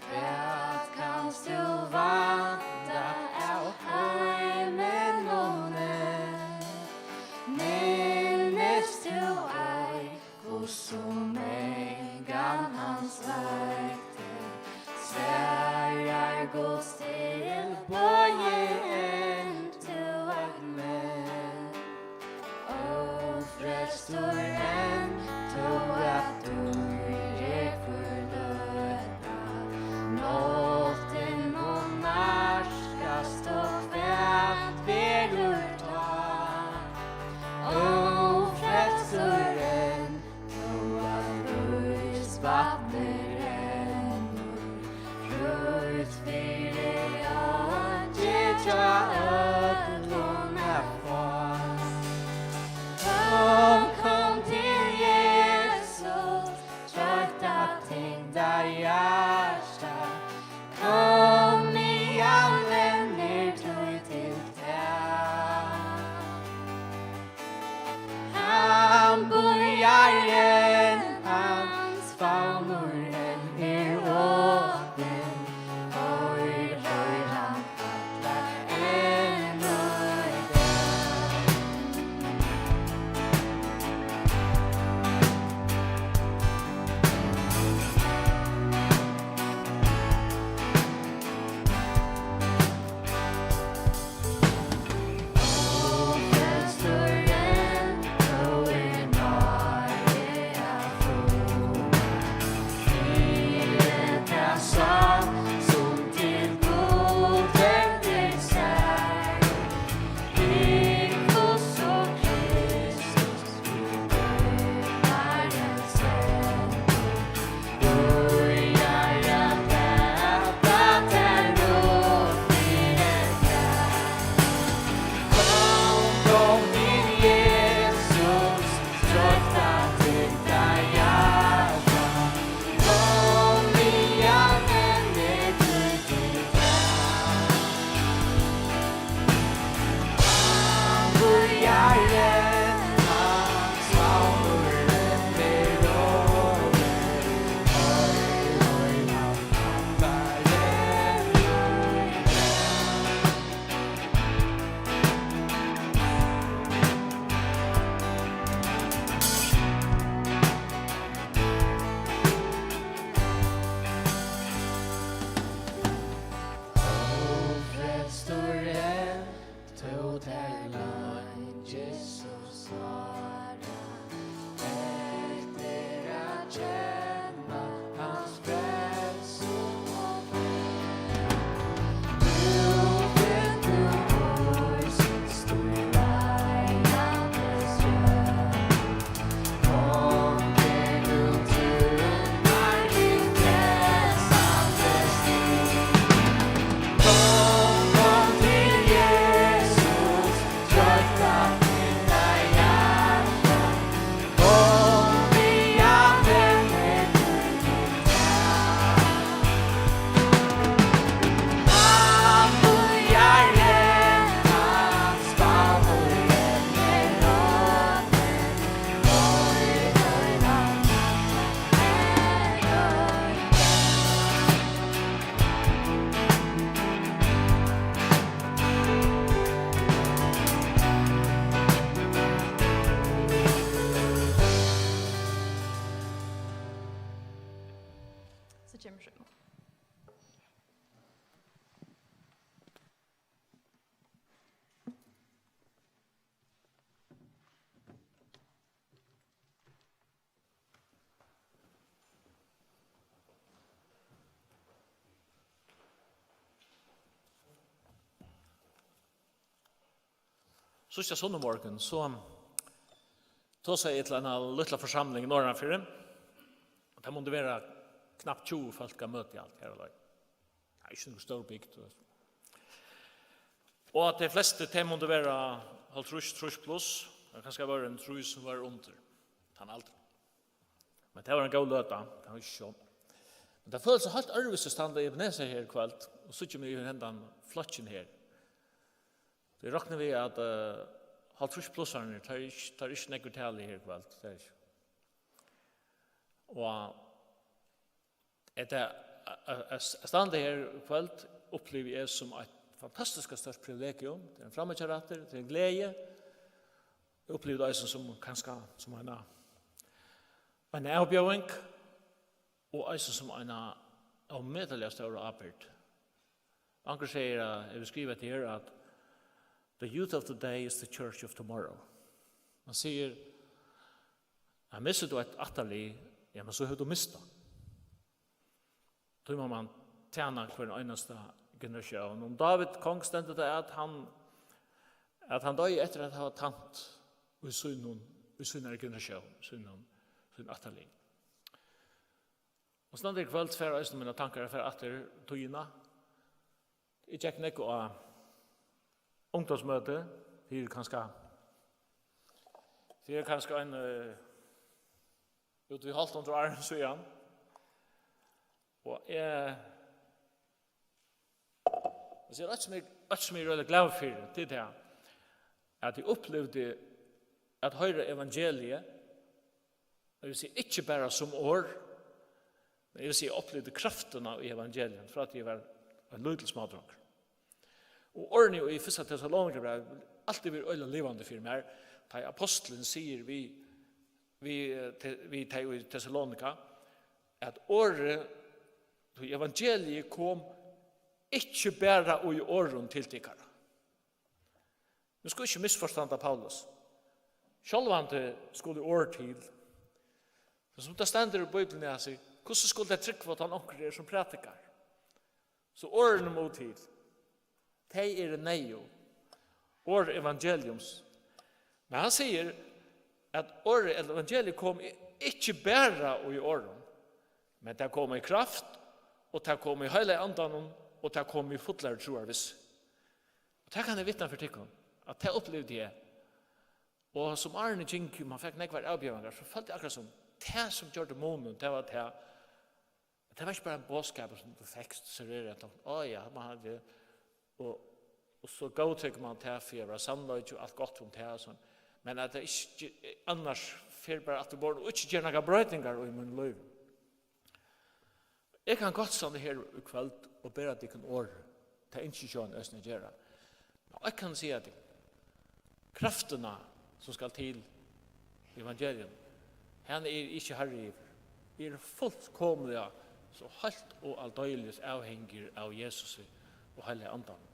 hvat kanst tú vænta av heiminum? Minnist tú ei, hvussu mangan hann sleikti, svarar Guds tilboði enn tú eitt men. Ófrelstur enn, tó at dýr er hvør løta, náttin hon nærkast, og hvat verður tá? Ófrelstur enn, tó at Kemur so. Síðsta sunnumorgun, so tosaði eg til eina lítla forsamling norðanfyri. Og tað mundi vera knappt tjúgu fólk á møti alt her á leið. Tað er ikki nøkur stór bygd, tú veist. Og at tey flestu, tey mundu vera hálvtrýss, trýss plus. Tað kanska var ein trý sum var undir tann aldur. Men tað var ein góð løta, tað var ikki sjón. Men tað følist so heilt øðrvísi at standa í Ebenezer her í kvøld, og síggja meg í hendan flokkin her. Tí eg rokni við, at, eh, hálvtrýss plussarnir, tað er ikki, tað er ikki nógvur tali her í kvøld, tað er ikki. Og at, at, at, at standa her í kvøld, upplivi eg sum eitt fantastiskt stórt privilegium. Tað er ein framíhjárættur, tað er ein gleði. Eg upplivi tað eisini sum kanska sum eina, eina avbjóðing, og eisini sum eina ómetaliga stóra ábyrgd. Onkur sigur, at, hevur skrivað hetta her, at "The youth of today is the church of tomorrow." Man sigur, at missir tú eitt ættarlið, ja, men so hevur tú mist tað. Tí má man tæna hvønn einasta generatión. Um Dávid kong stendur tað, at hann, at hann doyði eftir at hava tænt í sínum, í sínari generatión, sínum, sínum ættarlið. Og standa í kvøld fara eisini mínar tankar at fara aftur tíðina. Eg gekk nógv á ungdómsmøti fyri kanska, fyri kanska ein, eh, út í hálvt hundrað árum síðan. Og eg, eg sigi, eitt sum eg, eitt sum eg eri øgiliga glaður fyri, tað er tað, at eg upplivdi at hoyra evangeliið, eg vil siga, ikki bara sum orð, men eg vil siga, eg upplivdi kraftina í evangelium frá tí eg var ein lítil smádrongur. Og orðini í fyrsta Tessalonikabrævi hava altíð verið øgiliga livandi fyri mær, tá ið apostlurin sigur við, við, eh, te-, við tey í Tessalonika, at orðið, tí evangeliið kom ikki bara í orðum til tykkara. Nú skal ikki misforstanda Paulus. Sjálvandi skulu orð til. Men sum tað stendur í Bíbliuni, altso, hvussu skulu tey trúgva, tá onkur er sum prædikar? So orðini mugu til. Tey eru neyðug. Orð evangeliums. Men hann sigur, at orðið, ella evangeliið, kom i-, ikki bara í orðum, men tað kom í kraft, og tað kom í heilaga andanum, og tað kom í fullari trúarvissu. Og tað kann eg vitna fyri tykkum, at tað upplivdi eg. Og sum árini gingu, man fekk nógvar avbjóðingar, so føldi eg akkurát sum, tað sum gjørdi munin, tað var tað, tað var ikki bara ein boðskapur sum tú fekst serveraðan, at, á ja, man hevði, og, og so góðtekur man tað fyri at vera sannleiki og alt gott um tað og sånn. Men at tað ikki annars fer bara aftur á borðið og ikki ger nakrar broytingar í mínum lívi. Eg kann gott standa her í kvøld og bera tykkum orð. Tað ynski eg sjálvandi eisini at gera. Men eg kann siga tykkum, kraftina sum skal til í evangelium, hana eri eg ikki harri yvir. Eg eri fullkomiliga so heilt og aldeles avhangigur av Jesusi og Heilaga Andanum,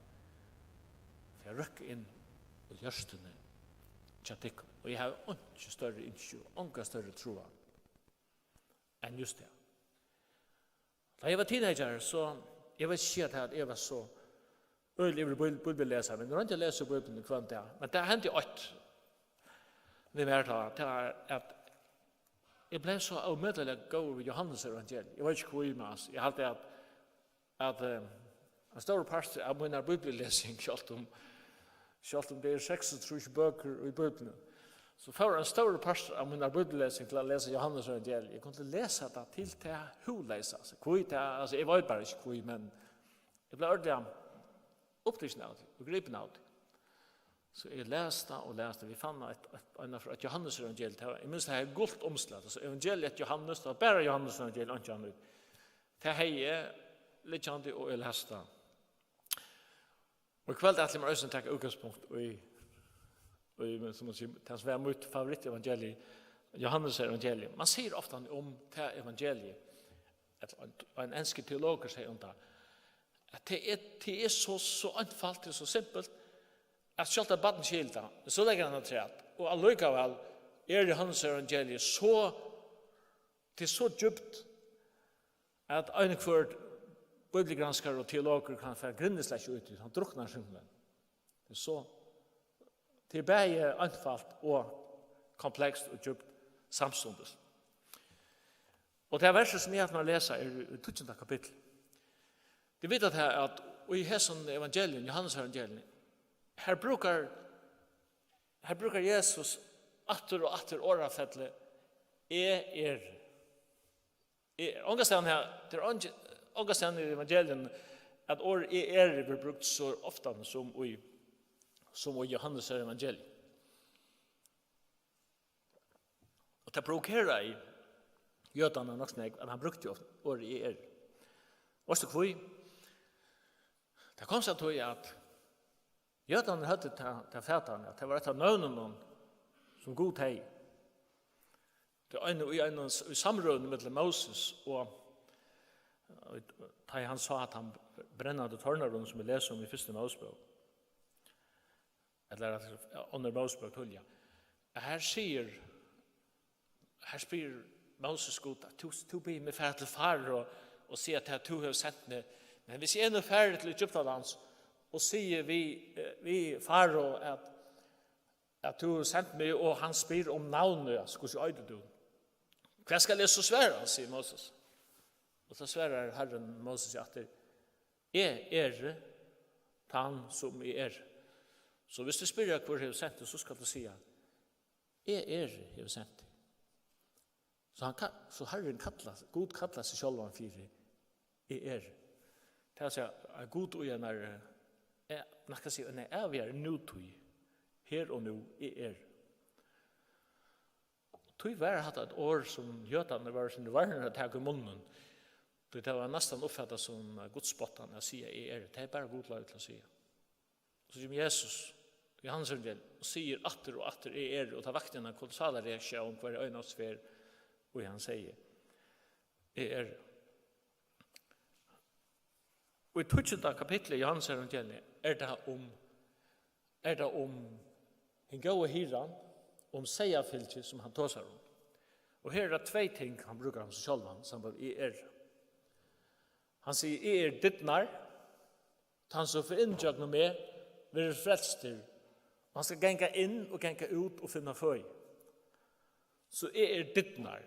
fyri at røkka inn í hjørtuni hjá tykkum. Og eg havi einki størri ynski og onga størri trúgv enn júst tað. Tá eg var teenagari, so, eg vil ikki siga tað, at eg var so øgiliga ivrig bíl-, bíbellesari, men eg royndi at lesa Bíbliuna hvønn dag. Men tað hendi eitt við mær tá, tað var, at eg bleiv so ómetaliga góður við Jóhannes evangeliið. Eg veit ikki hví, men, altso, eg haldi, at, at, eh, ein stórur partur av mínari bíbellesing, sjálvt um, sjálvt um tað eru seksogtrýss bøkur í Bíbliuni, so fór ein stórur partur av mínari bíbellesing til at lesa Jóhannes evangeliið. Eg kundi lesa tað til tað hugleysna, altso, hví tað, altso, eg veit bara ikki hví, men eg bleiv ordiliga upptikin av tí og gripin av tí. So eg las tað og las tað. Vit fann eitt, eitt, eina frá, eitt Jóhannes evangeliið. Tað var, eg minnist, tað hevði gult umslag. Altso, evangeliið eftir Jóhannes, tað var bara Jóhannes evangeliið, einki annað. Tað hevði eg liggjandi, og eg las tað. Og í kvøld ætli eg mær eisini at taka útgangspunkt í, í, men sum man sigur, tað sum er mítt favoritevangelium, Jóhannes evangelium. Man sigur ofta um tað evangelium, ella ein, ein enskur teologur segði um tað, at tað er, tað er so, so einfalt, tað er so simpelt, at sjálvt eitt barn skilur tað, men so leggur hann afturat, og allíkavæl er Jóhannes evangeliið so, tað er so djúpt, at ein hvør bíbliugranskari og teologur kann fara grindislekki út í, hann druknar simpelthen. Tað er so, tað er bæði einfalt og komplekst og djúpt samstundis. Og tað versið, sum eg ætli mær at lesa, er í tíggjunda kapitli. Tit vita tað, at í hesum evangelium, Jóhannes evangelium, her brúkar, her brúkar Jesus aftur og aftur orðafellið: "Eg eri." Eg, ongastaðni her, tað er ongi-, ongastaðni í evangelium, at orðið "eg eri" verður brúkt so ofta sum í, sum í Jóhannes evangelium. Og tað provokeraði jødarnar nokk so nógv, at hann brúkti ofta orðið "eg eri". Veitst tú hví? Tað kom seg av tí, at jødarnir høvdu ta, ta fatan, at tað var eitt av nøvnunum, sum Gud hevði. Tað er ein, í einum s-, í samrøðuni millum Moses og, og tá hann sá at hann brennandi tornarum, sum vit lesa um í fyrstu Mósebók, ella er tað onnur Mósebók tíðliga, at her sigur, her spyr Moses Gud, at tú, tú biður meg fara til Farao og, og siga, at tú hevur sent meg. Men hvis eg nú fari til Egyptalands og sigi við, eh, við Farao, at, at tú hevur sent meg, og hann spyr um navnið, altso, hvussu eitur tú? Hvat skal eg so svara, sigur Moses. Og so svarar Harrin Moses aftur: "Eg eri tann, sum eg eri." So hvis tú spyr, hvør hevur sent teg, so skal tú siga: "Eg eri, hevur sent teg." So hann ka-, so Harrin kallar, Gud kallar seg sjálvan fyri: "Eg eri." Tað vil siga, at Gud í einari, eh, man kann siga, einari ævigari nútíð, her og nú, "Eg eri." Tí var hatta eitt orð, sum jødarnir vóru sindur varnir at taka í munnin, tí tað var næstan uppfattað sum gudsspottan at siga: "Eg eri." Tað er bara Gud loyvir til at siga. Og so kemur Jesus í Jóhannes evangelium og sigur aftur og aftur: "Eg eri." Og tað vakti eina kolossala reaktión hvørja einastu ferð, og hann segði: "Eg eri." Og í tíggjunda kapitli í Jóhannes evangelium er tað um, er tað um hin góði hirðan, um seyðafylgið, sum hann tosar um. Og her er tað tvey ting, hann brúkar um seg sjálvan, sambært "eg eri". Hann sigur: "Eg eri dyrnar. Tann, sum fer inn gjøgnum meg, verður frelstur. Og hann skal ganga inn og ganga út og finna føði." So eg eri dyrnar.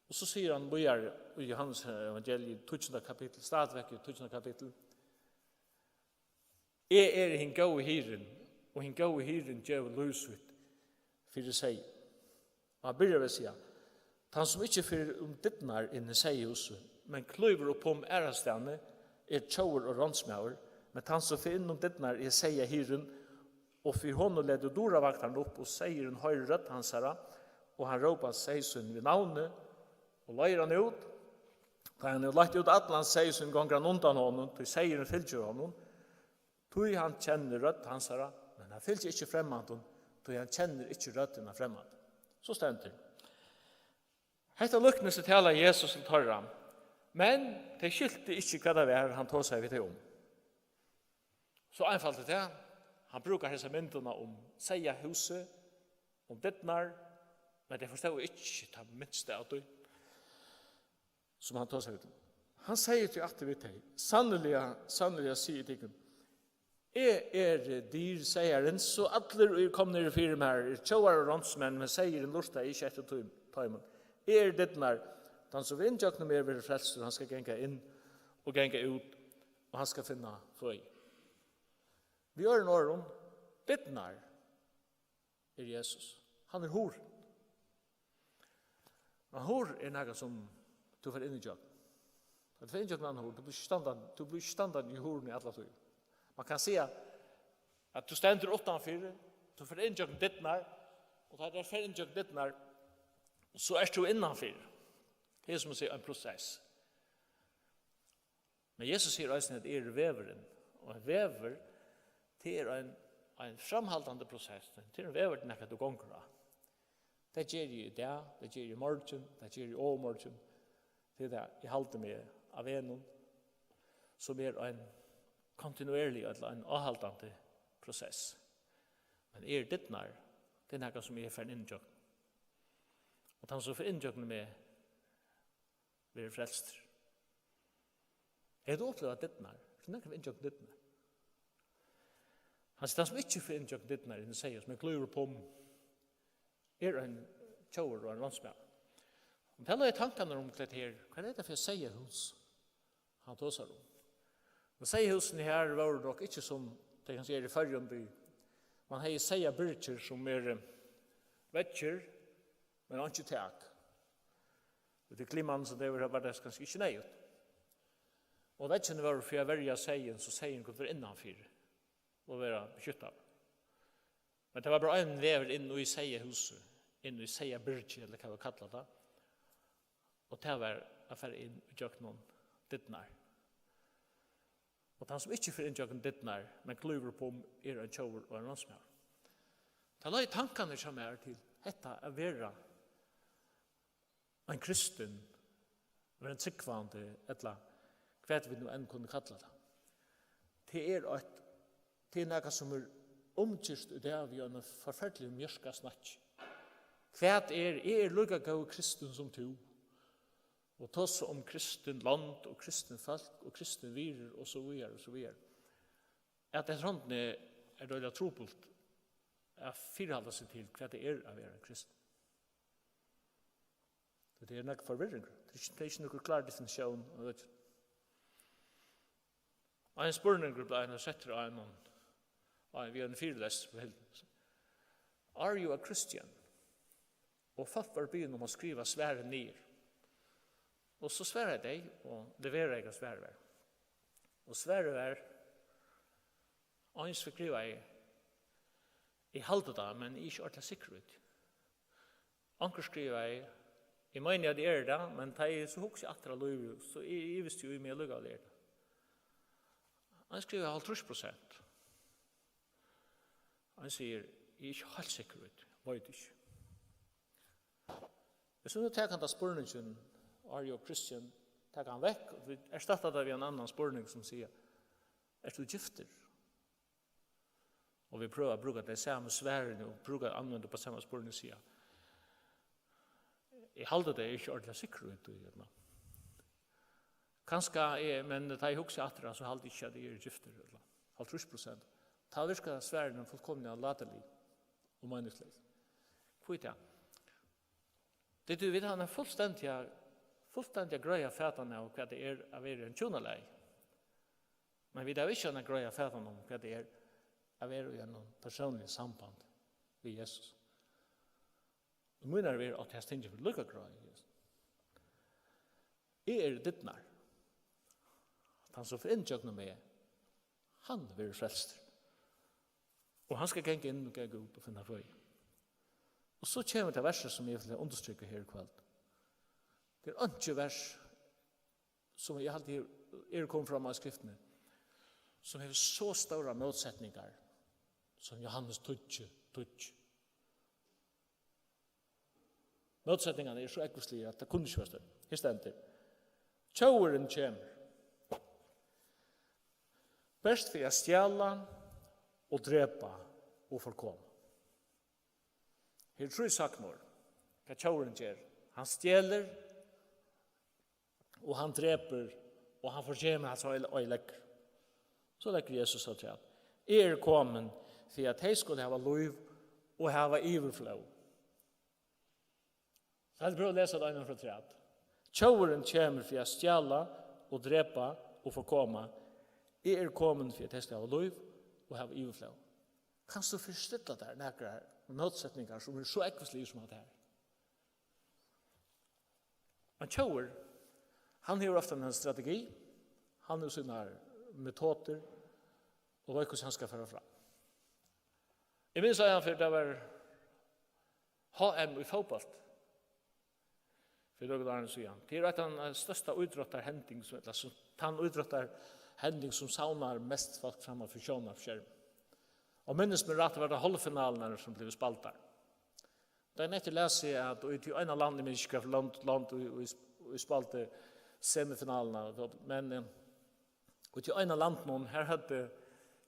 Og so sigur hann víðari í Jóhannes evangeliið, tíggjunda kapittul, stadigvekk í tíggjunda kapittul: "Eg eri hin góði hirðin, og hin góði hirðin gevur lív sítt fyri seyð." Og hann byrjar við at siga: "Tann, sum ikki fer um dyrnar inn í seyðahúsið, men klívur upp um aðrastaðni, er tjóvur og ránsmaður, men tann, sum fer inn um dyrnar, er seyðahirðin, og fyri honum letur dyrvaktarin upp, og seyðurin hoyrir rødd hansara, og hann rópar seyð sín við navni, og leiðir hann út. Tá hann hevur leitt út allan seyð sín, gongur hann undan honum, tí seyðurin fylgir honum, tí hann kennir rødd hansara, men hann fylgir ikki fremmandum, tí hann kennir ikki røddina av fremmandum." So stendur: "Hetta líknist talar Jesus til teirra, men tey skiltu ikki, hvat tað var, hann tosaði við tey um." So einfalt er tað. Hann brúkar hesa myndina um seyðahúsið, um dyrnar, men tey forstóðu ikki tað minsta av tí, sum hann tosaði við tey. Hann segði tí aftur við tey: "Sanniliga, sanniliga, sigi eg tykkum, eg eri dyr seyðarins, og allir, ið eru komnir fyri mær, eru tjóvar og ránsmenn, men seyðurin lurtaði ikki eftir tí, teimum. Eg eri dyrnar. Tann, sum inn gjøgnum meg verður frelstur, hann skal ganga inn og ganga út, og hann skal finna føði." Við øðrum orðum, dyrnar er Jesus. Hann er hurðin. Men hurð er nakað, sum tú fert inn ígjøgnum. Tá tú fert inn ígjøgnum eina hurð, tú blívur ikki standandi, tú blívur ikki standandi í hurðini alla tíð. Man kann siga, at tú stendur uttanfyri, tú fert inn ígjøgnum dyrnar, og tá tú fert inn ígjøgnum dyrnar, so ert tú innanfyri. Tað er sum at siga ein prosess. Men Jesus sigur eisini, at eg eri vegurin. Og ein vegur, tað er ein, ein framhaldandi prosess. Tað er ein vegur, tað er nakað, tú gongur á. Tað geri eg í dag, tað geri eg í morgin, tað geri eg í ovurmorgin. Tað er tað, eg haldi meg á vegnum, sum er ein kontinuerlig ella ein áhaldandi prosess. Men eru dyrnar, tað er nakað, sum eg eri farin inn ígjøgnum. Og tann, sum fer inn ígjøgnum meg, verður frelstur. Hevur tú upplivað dyrnar? Ert tú nakrantíð farin inn ígjøgnum dyrnar? Hann sigur, tann, sum ikki fer inn ígjøgnum dyrnar inn í seyðahús, men klívur upp um, er ein tjóvur og ein ránsmaður. Og tað løgja tankarnir um hvat her, hvat er tað fyri seyðahús, hann tosar um? Men seyðahúsini her vóru nokk ikki, sum tey kanska eru í Føroyum, tí man hevði seyðabyrgir, sum eru veggir, men einki tak. Og til klimaet, sum tað var, var tað kanska ikki neyðugt. Og veggirnir vóru fyri at verja seyðin, so seyðurin kundi vera innanfyri og vera beskyttaður. Men tað var bara ein vegur inn í seyðahúsið, inn í seyðabyrgið, ella hvat vit kalla tað. Og tað var at fara inn ígjøgnum dyrnar. Og tann, sum ikki fer inn ígjøgnum dyrnar, men klívur upp um, er ein tjóvur og ein ránsmaður. Tað løgdu tankarnir hjá mær til hetta at vera ein kristin, vera ein trúgvandi, ella hvat vit nú enn kunnu kalla tað. Tað er eitt, tað er nakað, sum er umgirt í dag við einum forferdiligum mjørkasnakki. Hvat er, eg eri líka góður kristin sum tú. Og tosa um kristin lond og kristin fólk og kristin virðir og so víðari og so víðari. At eftir hondini er tað øgiliga trupult at fyrihalda seg til, hvat tað er at vera ein kristin. Tað er nakað forvirring. Tað er ikki, tað er ikki nøkur klár definitión av økinum. Ein spurningur bleiv eisini settur á einum, á ein, við einum fyrilestri frá Hildu. "Are you a Christian?" Og fólk vóru biðin um at skriva svarið niður. Og so svaraðu tey og leveraðu, hvat svarið var. Og svarið var, eins skrivaði: "Eg haldi tað, men eg eri ikki ordiliga sikkur í tí." Onkur skrivaði: "Eg meini, at eg eri tað, men tá eg so hugsi aftur á lívið, so eg ivist jú í, um eg allíkavæl eri tað." Ein skrivaði: "Hálvtrýss prosent." Ein sigur: "Eg eri ikki heilt sikkur í tí, veit ikki." Hvis vit nú taka handa spurningin, "Are you a Christian?", taka hann vekk, og vit erstatta tað við ein annan spurning, sum sigur: "Ert tú giftur?" Og vit prøva at brúka tey sama svarini og brúka, anvenda upp á sama spurning og siga: "Eg haldi, tað er ikki ordiliga sikkur í tí, ella? Kanska eg, men tá eg hugsi aftur á, so haldi eg ikki, at eg eri giftur, ella hálvtrýss prosent." Tá virka svarini fullkomiliga láturlig og meiningsleys. Hví tað? Tað er, vit hava eina fullstendiga, fullstendiga greiða fatan av, hvat tað er at vera í einum hjúnalagi. Men vit hava ikki eina greiða fatan um, hvat tað er at vera í einum persónligum sambandi við Jesus. Og mínari verð átti hesi tingini verið líka greiðar. Eg eri dyrnar. Tann, sum fer inn gjøgnum meg, hann verður frelstur. Og hann skal ganga inn og ganga út og finna føði. Og so kemur tað versið, sum eg vil undirstrika her í kvøld. Tað er einki vers, sum eg haldi er, er komið fram á skriftini, sum hevur so stórar mótsetningar sum Jóhannes tíggju, tíggju. Mótsetningarnar eru so ógvusligar, at tað kunnu ikki vera størri. Her stendur: "Tjóvurin kemur, bert fyri at stjala og drepa og forkoma." Her eru trý sagnorð, hvat tjóvurin ger. Hann stjelur, og hann drepur, og hann forkemur, hann so oyðileggur. So leggur Jesus afturat: "Eg eri komin, fyri at tey skulu hava lív og hava yvirflóð." So eg prøvi at lesa tað eina ferð afturat. "Tjóvurin kemur fyri at stjala og drepa og forkoma. Eg eri komin, fyri at tey skulu hava lív og hava yvirflóð." Kanst tú fyristilla tær nakrar mótsetningar, sum eru so ógvusligar sum hatta her? Ein tjóvur, hann hevur ofta ein strategi, hann hevur sínar metodir, og veit, hvussu hann skal fara fram. Eg minnist eina ferð, tað var H M í fótbólti fyri nøkrum árum síðan. Tað er eitt av teimum størsta ítróttarhending, sum, ella sum, tann ítróttarhending, sum savnar mest fólk framman fyri sjónvarpsskermin. Og minnist meg rætt, var tað hálvfinalurnar, sum blivu spældar. Dagin eftir las eg, at í tí eina landi, eg minnist ikki, hvat land, land í, í, ið spældu semifinaluna, men, eh, úti í einum landi, her høvdu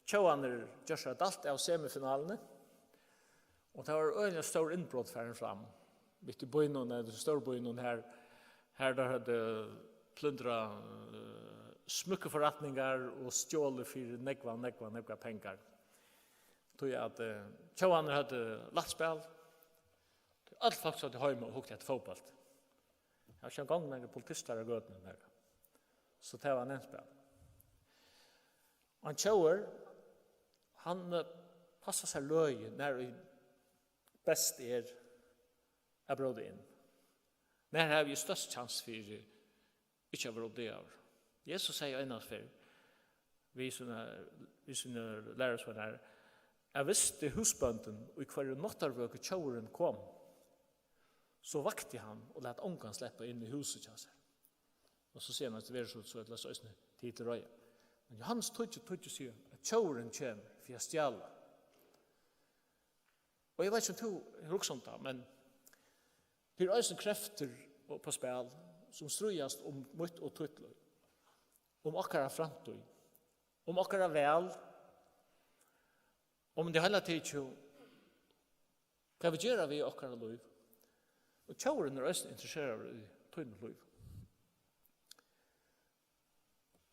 tjóvarnir gjørt sær dælt av semifinaluni, og tað var øgiliga stór innbrot farin fram mitt í býnum, ella stórbýnum her, her teir høvdu plyndrað, eh, smúkkuforretningar og stjólið fyri nógvar, nógvar, nógvar pengar. Tí at, eh, tjóvarnir høvdu lætt spæl, tí øll fólk sótu heima og hugdu eftir fótbólti. Har var ikki eingong nakrir politistar á gøtuni har. So tað var nemt spæl. Og ein tjóvur, hann, eh, passar sær løgið, nær ið best er at bróta inn. Nær havi eg størst kjans fyri ikki at vera uppdagaður? Jesus segði eina ferð við sínar, við sínar lærisveinar, at visti húsbóndin, í hvørjum náttarvøku tjóvurin kom, so vakti hann og læt ongan sleppa inn í húsið hjá sær. Og so sigur hann, at tað verður so, so ella so eisini til til reiða. Men Jóhannes tíggju, tíggju sigur, at tjóvurin kemur fyri at stjala. Og eg veit ikki, um tú hevur hugsað um tað, men tað eru eisini kreftir upp á spæl, sum stríðast um mítt og títt lív, um okkara framtíð, um okkara val, um tað heila tikið, hvat vit gera við okkara lív. Og tjóvurin er eisini interesseraður í tínum lívi.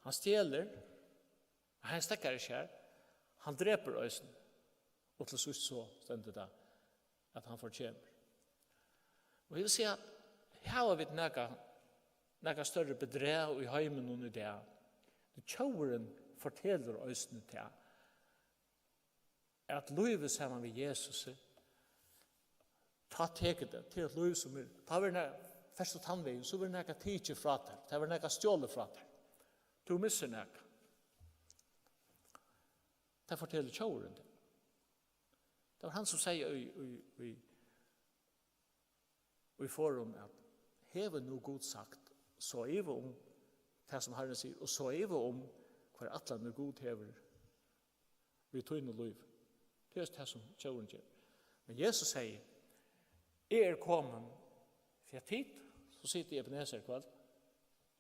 Hann stjelur, hann steðgar ikki har, hann drepur eisini. Og til síðst so stendur tað, at hann forkemur. Og eg vil siga, hava vit nakað, nakað størri bedrag í heiminum í dag? Tjóvurin fortelur eisini tað, at lívið saman við Jesusi, tá tekur tað til eitt lív sum er, tá verður na-, fert tú tann vegin, so verður nakað tikið frá tær, tað verður nakað stjolið frá tær. Tú missir nakað. Tað fortelur tjóvurin tær. Tað var hann, sum segði í, í, í, í forðum, at hevur nú Gud sagt, so iva um tað, sum Harrin sigur, og so iva um, hvørja ætlanir Gud hevur við tínum lívi. Tað er tað, sum tjóvurin ger. Men Jesus segði, eg eri komin fyri at tit, so sita í Ebenezer í kvøld,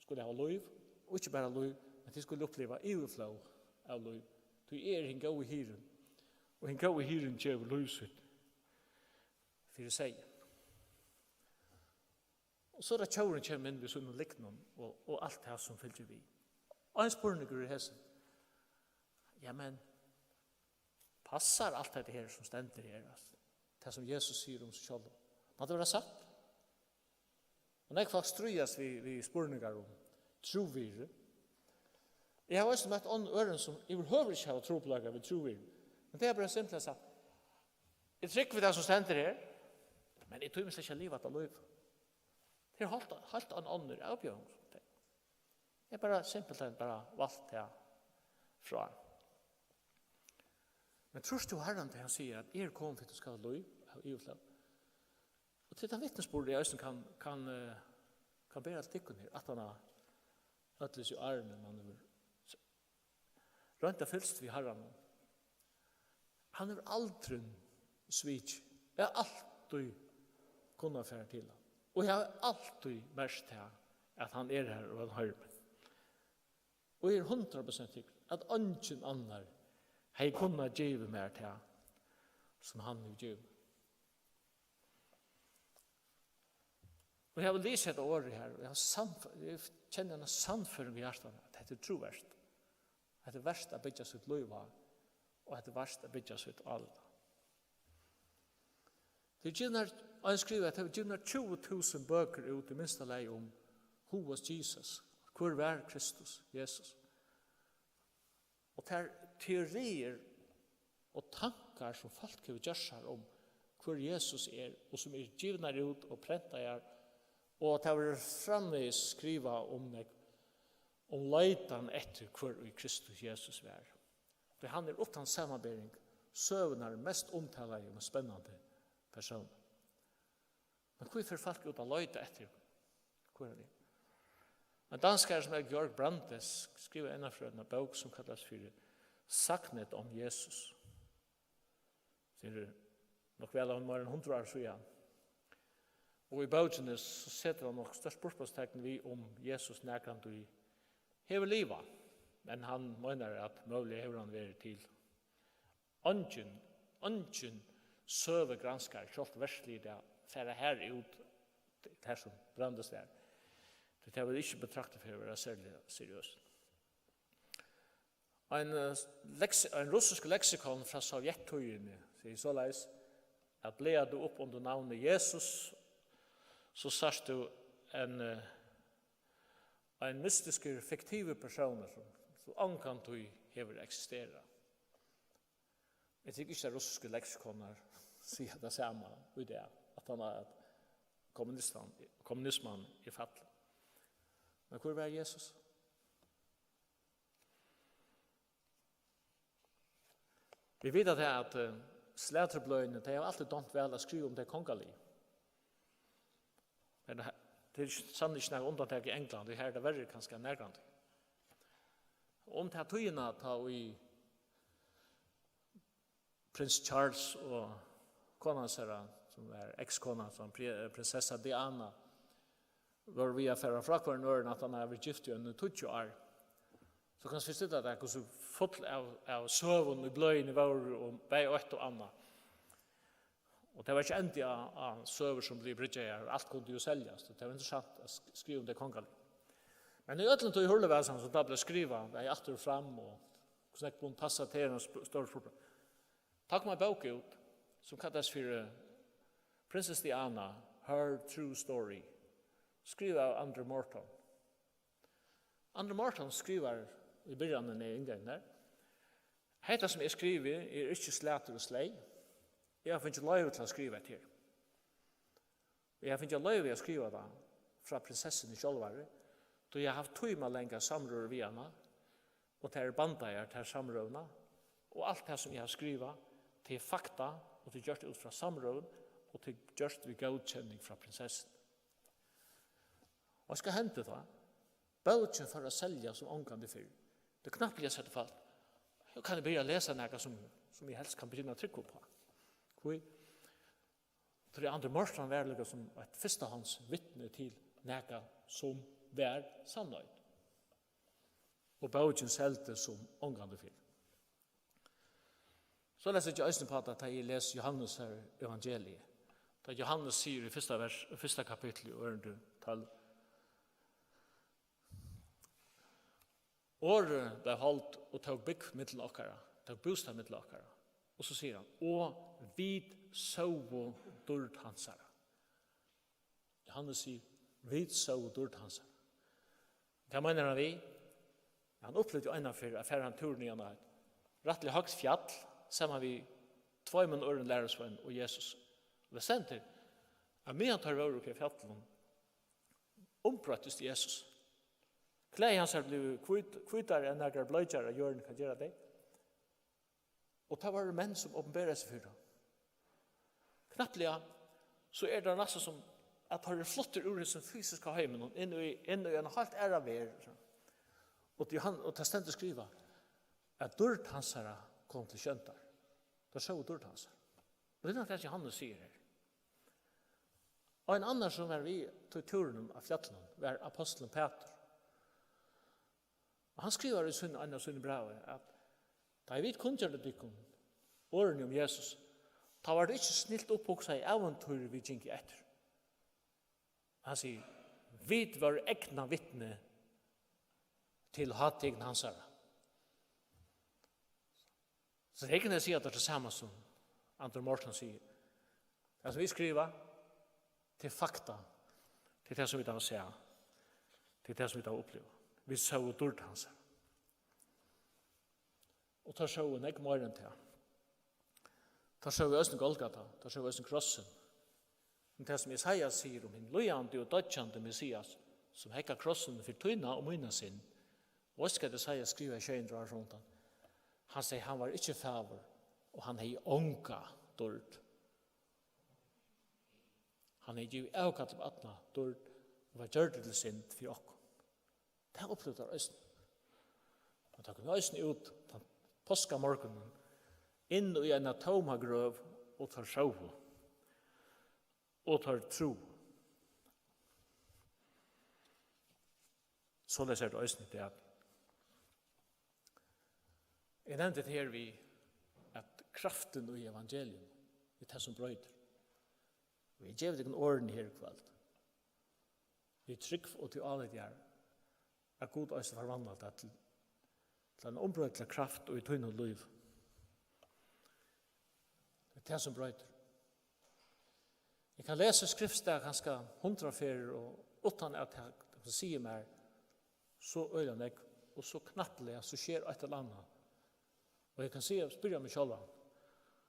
skulu hava lív, og ikki bara lív, men tit skulu uppliva yvirflóð av lív. Tí eg eri hin góði hirðin, og hin góði hirðin gevur lív sítt fyri seyðin. Og so er tað tjóvurin kemur inn við sínum lygnum og, og alt tað sum fylgir við. Og ein spurningur er hesin. Ja, men passar alt hetta her sum stendur her, altso, tað sum Jesus sigur um seg sjálvan? Má tað vera satt? Og nógv fólk stríðast við, við spurningar um trúvirði. Eg havi eisini møtt onn-, øðrum, sum yvirhøvur ikki hava trupulleikar við trúvirði. Men tey hava bara simpelthen sagt, eg trúgvi tað sum stendur her, men eg tími slett ikki at liva hatta lív. Tað er heilt, heilt ein onnur avbjóðing. Eg bara simpelthen bara valt tað frá. Men trýrt tú Harran, tá hann sigur, at eg eri komin fyri at tú skal hava lív, hava yvirflóð? Og til tann vitnisburð, eg eisini kann, kann, eh, kann bera til tykkum her, at hann har øll hesi árini, man hevur s-, roynt at fylgst við Harranum. Hann hevur aldrin svikið. Eg havi altíð kunnað fara til hann. Og eg havi altíð merkt tað, at hann er har, og hann hoyrir meg. Og eg eri hundrað prosent sikkur, at eingin annar hevði kunnað givið mær tað, sum hann hevur givið mær. Og eg havi lisið hetta orðið her, og eg havi sannf-, eg kenni eina sannføring í hjartanum, at hetta er trúvert. Hetta er vert at byggja sítt lív á, og hetta er vert at byggja sítt álit á. Tað er givnar, og hann skrivar, at tað er givnar tjúgu túsund bøkur út, í minsta lagi, um Who was Jesus? Hvør var Kristus, Jesus? Og tær teoriir og tankar, sum fólk hevur gjørt sær um, hvør Jesus er, og sum eru givnar út og prentaðar, og tað verður framvegis skrivað um nógv, um leitan eftir, hvør ið Kristus Jesus var. Tí hann er uttan samanbering søgunnar mest umtalaði og mest spennandi persónur. Men hví fer fólk út at leita eftir, hvør hann er? Ein danskari, sum eitur Georg Brandes, skrivaði eina ferð eina bók, sum kallast fyri Sagnet om Jesus. Tað er nokk væl meira enn hundrað ár síðan. Og í bókini so setir hann nokk stórt spurningartekn við, um Jesus nakrantíð hevur livað, men hann meinar, at møguliga hevur hann verið til. Eingin, eingin søgugranskari, sjálvt verðsliga, fara har út, har sum brævnast var. Tí tað vil ikki betrakta fyri at vera serliga seriøst. Ein, eh, leks-, ein russiskur leksikon frá sovjettíðini sigur soleiðis, at blaðar tú upp undir navni Jesus, so sært tú ein, eh, ein mystiskur, fiktivur persónur, sum, sum ongantíð hevur eksisterað. Eg tykki ikki, at russisku leksikonar siga tað sama í dag, at hann, at kommunistan, kommunisman er fallin. Men hvør var Jesus? Vit vita tað, at, eh, slætrubløðini, tey hava altíð dámt væl at skriva um tey kongaligu. Men tað, tað er sanniliga ikki nakað undantak í Onglandi, har er tað verri kanska enn nakrantíð. Um ta tíðina, tá ið prins Charles og kona hansara, sum var ekskona, sum pri-, prinsessa Diana, vóru við at fara frá hvørjum øðrum, at hann hevði verið gift í eini tíggju ár. So kanst tú fyristilla tær, hvussu full av, av søgum í bløðini vóru um bæði eitt og annað. Og tað var ikki endi á, á søgur sum blivu bryggjaðar, og alt kundi jú seljast, og tað var interessant at sk-, skriva um tey kongaligu. Men í øllum tí hurlivæsinum, sum tá bleiv skrivað, bæði aftur og fram, og hvussu nógv kunnu passa til ein sp-, stór spurning. Tá kom ein bók út, sum kallaðist fyri Princess Diana, Her True Story, skrivað av Andrew Morton. Andrew Morton skrivar í byrjanini, í innganginum har: "Hetta sum eg skrivi er ikki slatur og sleyg. Eg havi fingið loyvi til at skriva hetta her. Eg havi fingið loyvi at skriva tað frá prinsessuni sjálvari, tí eg havi havt tímalanga samrøður við hana, og tær eru bandaðar, tær samrøðurnar, og alt tað sum eg havi skrivað, tað er fakta, og tað er gjørt út frá samrøðum, og tað er gjørt við góðkenning frá prinsessuni." Og hvat skal henda tá? Bókin fór at selja sum ongantíð fyrr. Tað er knappliga sett fall. Nú kann eg byrja at lesa nakað sum, sum eg helst kann begynna at trúgva uppá. Hví? Tí Andrew Morton var líka sum eitt fyrstahands vitni til nakað sum var sannheit. Og bókin seldi sum ongantíð fyrr. So lesi eg eisini uppá tað, tá eg lesi Jóhannes her evangeliið. Tá Jóhannes sigur í fyrsta vers, í fyrsta kapitli, í ørindi tólv: "Orðið bleiv hold og tók búgv millum okkara, tók bústað millum okkara." Og so sigur hann: "Og vit sóu dýrd hansara." Jóhannes sigur: "Vit sóu dýrd hansara." Hvat meinar hann við? Hann upplivdi eina ferð at fara ein túr niðan á eitt rættiliga høgt fjall, saman við tveimum øðrum lærisveinum og Jesus. Og tað stendur, at meðan teir vóru uppi á fjallinum, umbroyttist Jesus. Klæði hansara blivu hvít, hvítari enn nakrar bleikjara á jørðini kann gera tey. Og tað vóru menn, sum opinberaðu seg fyri teimum. Knappliga, so er tað næstan sum, at teir eru fluttir úr hesum fysiska heiminum inn í, inn í eina heilt aðra verð. Og tí hann, og tað stendur skrivað, at dýrd hansara kom til sjóndar. Teir sóu dýrd hansara. Og tað er nokk tað, Jóhannes sigur her. Og ein annar, sum var við í túrinum á fjallinum, var ápostulin Pætur. Og hann skrivar í sín, ein av sínum brævi, at tá ið vit kunngjørdu tykkum orðini um Jesus, tá var tað ikki snilt upphugsaði ævintýr, vit gingu eftir. Hann sigur, vit vóru egnavitni til hátign hansara. So tey kunnu siga, at tað er tað sama sum Andrew Morton sigur. Tað sum vit skriva, tað er fakta. Tað er tað sum vit hava sæð. Tað er tað sum vit hava upplivað. Vit sóu dýrd hansara. Og teir sóu nógv meira enn tað. Teir sóu eisini Golgata, teir sóu eisini krossin. Men tað sum Jesaja sigur um hin líðandi og doyggjandi Messias, sum hekk á krossinum fyri tína og mína synd, og veitst hvat Jesaja skrivar sjey hundrað ár frammanundan? Hann segði, hann var ikki fagur, og hann hevði onga dýrd. Hann hevði givið avkall upp alla dýrd og var gjørdur til synd fyri okkum. Tað upplivdu teir eisini. Men teir komu eisini út tann páskamorgunin, inn í eina tóma grøv, og teir sóu. Og teir trúðu. Soleiðis er tað eisini í dag. Eg nevndi tað her við, at kraftin í evangelium er tað, sum broytir. Og eg gevi tykkum orðini her í kvøld. Við trúgv og til álitjar, at Gud eisini forvandlar tað til, til eina umbroytilega kraft í tínum lívi. Tað er tað, sum broytir. Eg kann lesa skriftstað kanska hundrað ferðir, og uttan at tað, tað sigur mær so øgiliga nógv, og so knappliga, so sker eitt ella annað. Og eg kann siga, spyrja meg sjálvan: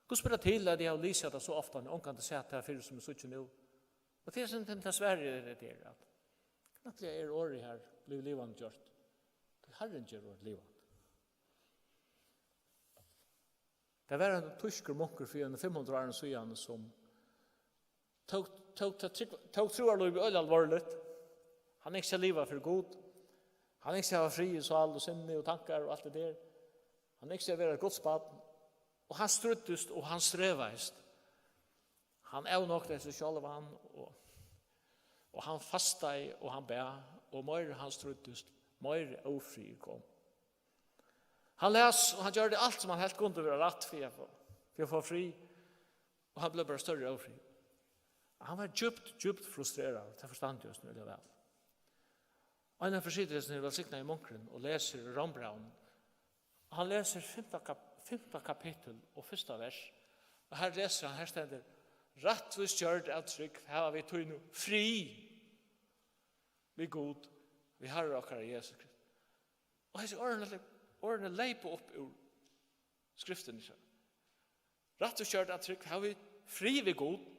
Hvussu ber tað til, at eg havi lisið hetta so ofta, og ongantíð sæð tað fyrr, sum eg síggi nú? Og tað er, sum tað svarið er, tað er, at knappliga er orðið her blivið livandi gjørt. Tí Harrin ger orðið livandi. Tað var ein týskur munkur fyri eini fimm hundrað árum síðan, sum tók, tók, tað trúgv-, tók trúarlívið øgiliga alvorligt. Hann ynskti at liva fyri Gud. Hann ynskti at hava frið í sál og sinni og tankar og alt tað har. Hann ynskti at vera eitt Guds barn. Og hann stríddist og hann strevaðist. Hann avnoktaði seg sjálvan og, og hann fastaði og hann bað, og meira hann stríddist, meira ófrið kom. Hann las, og hann gjørdi alt, sum hann helt kundi vera rætt fyri at fáa, fyri at fáa frið, og hann bleiv bara størri ófrið. Hann var djúpt, djúpt frustreraður, tað forstandi eg eisini øgiliga væl. Einaferð situr hesin velsignaði munkurin og lesur Rómbrævið. Hann lesur fimta kap-, fimta kapittul og fyrsta vers. Og her lesur hann, her stendur: Rættvís gjørd av trúgv hava vit tí nú frið við Gud, við Harra okkara Jesu Krist. Og hesi orðini, orðini leypa upp úr skriftini. Rættvís gjørd av trúgv hava vit frið við Gud.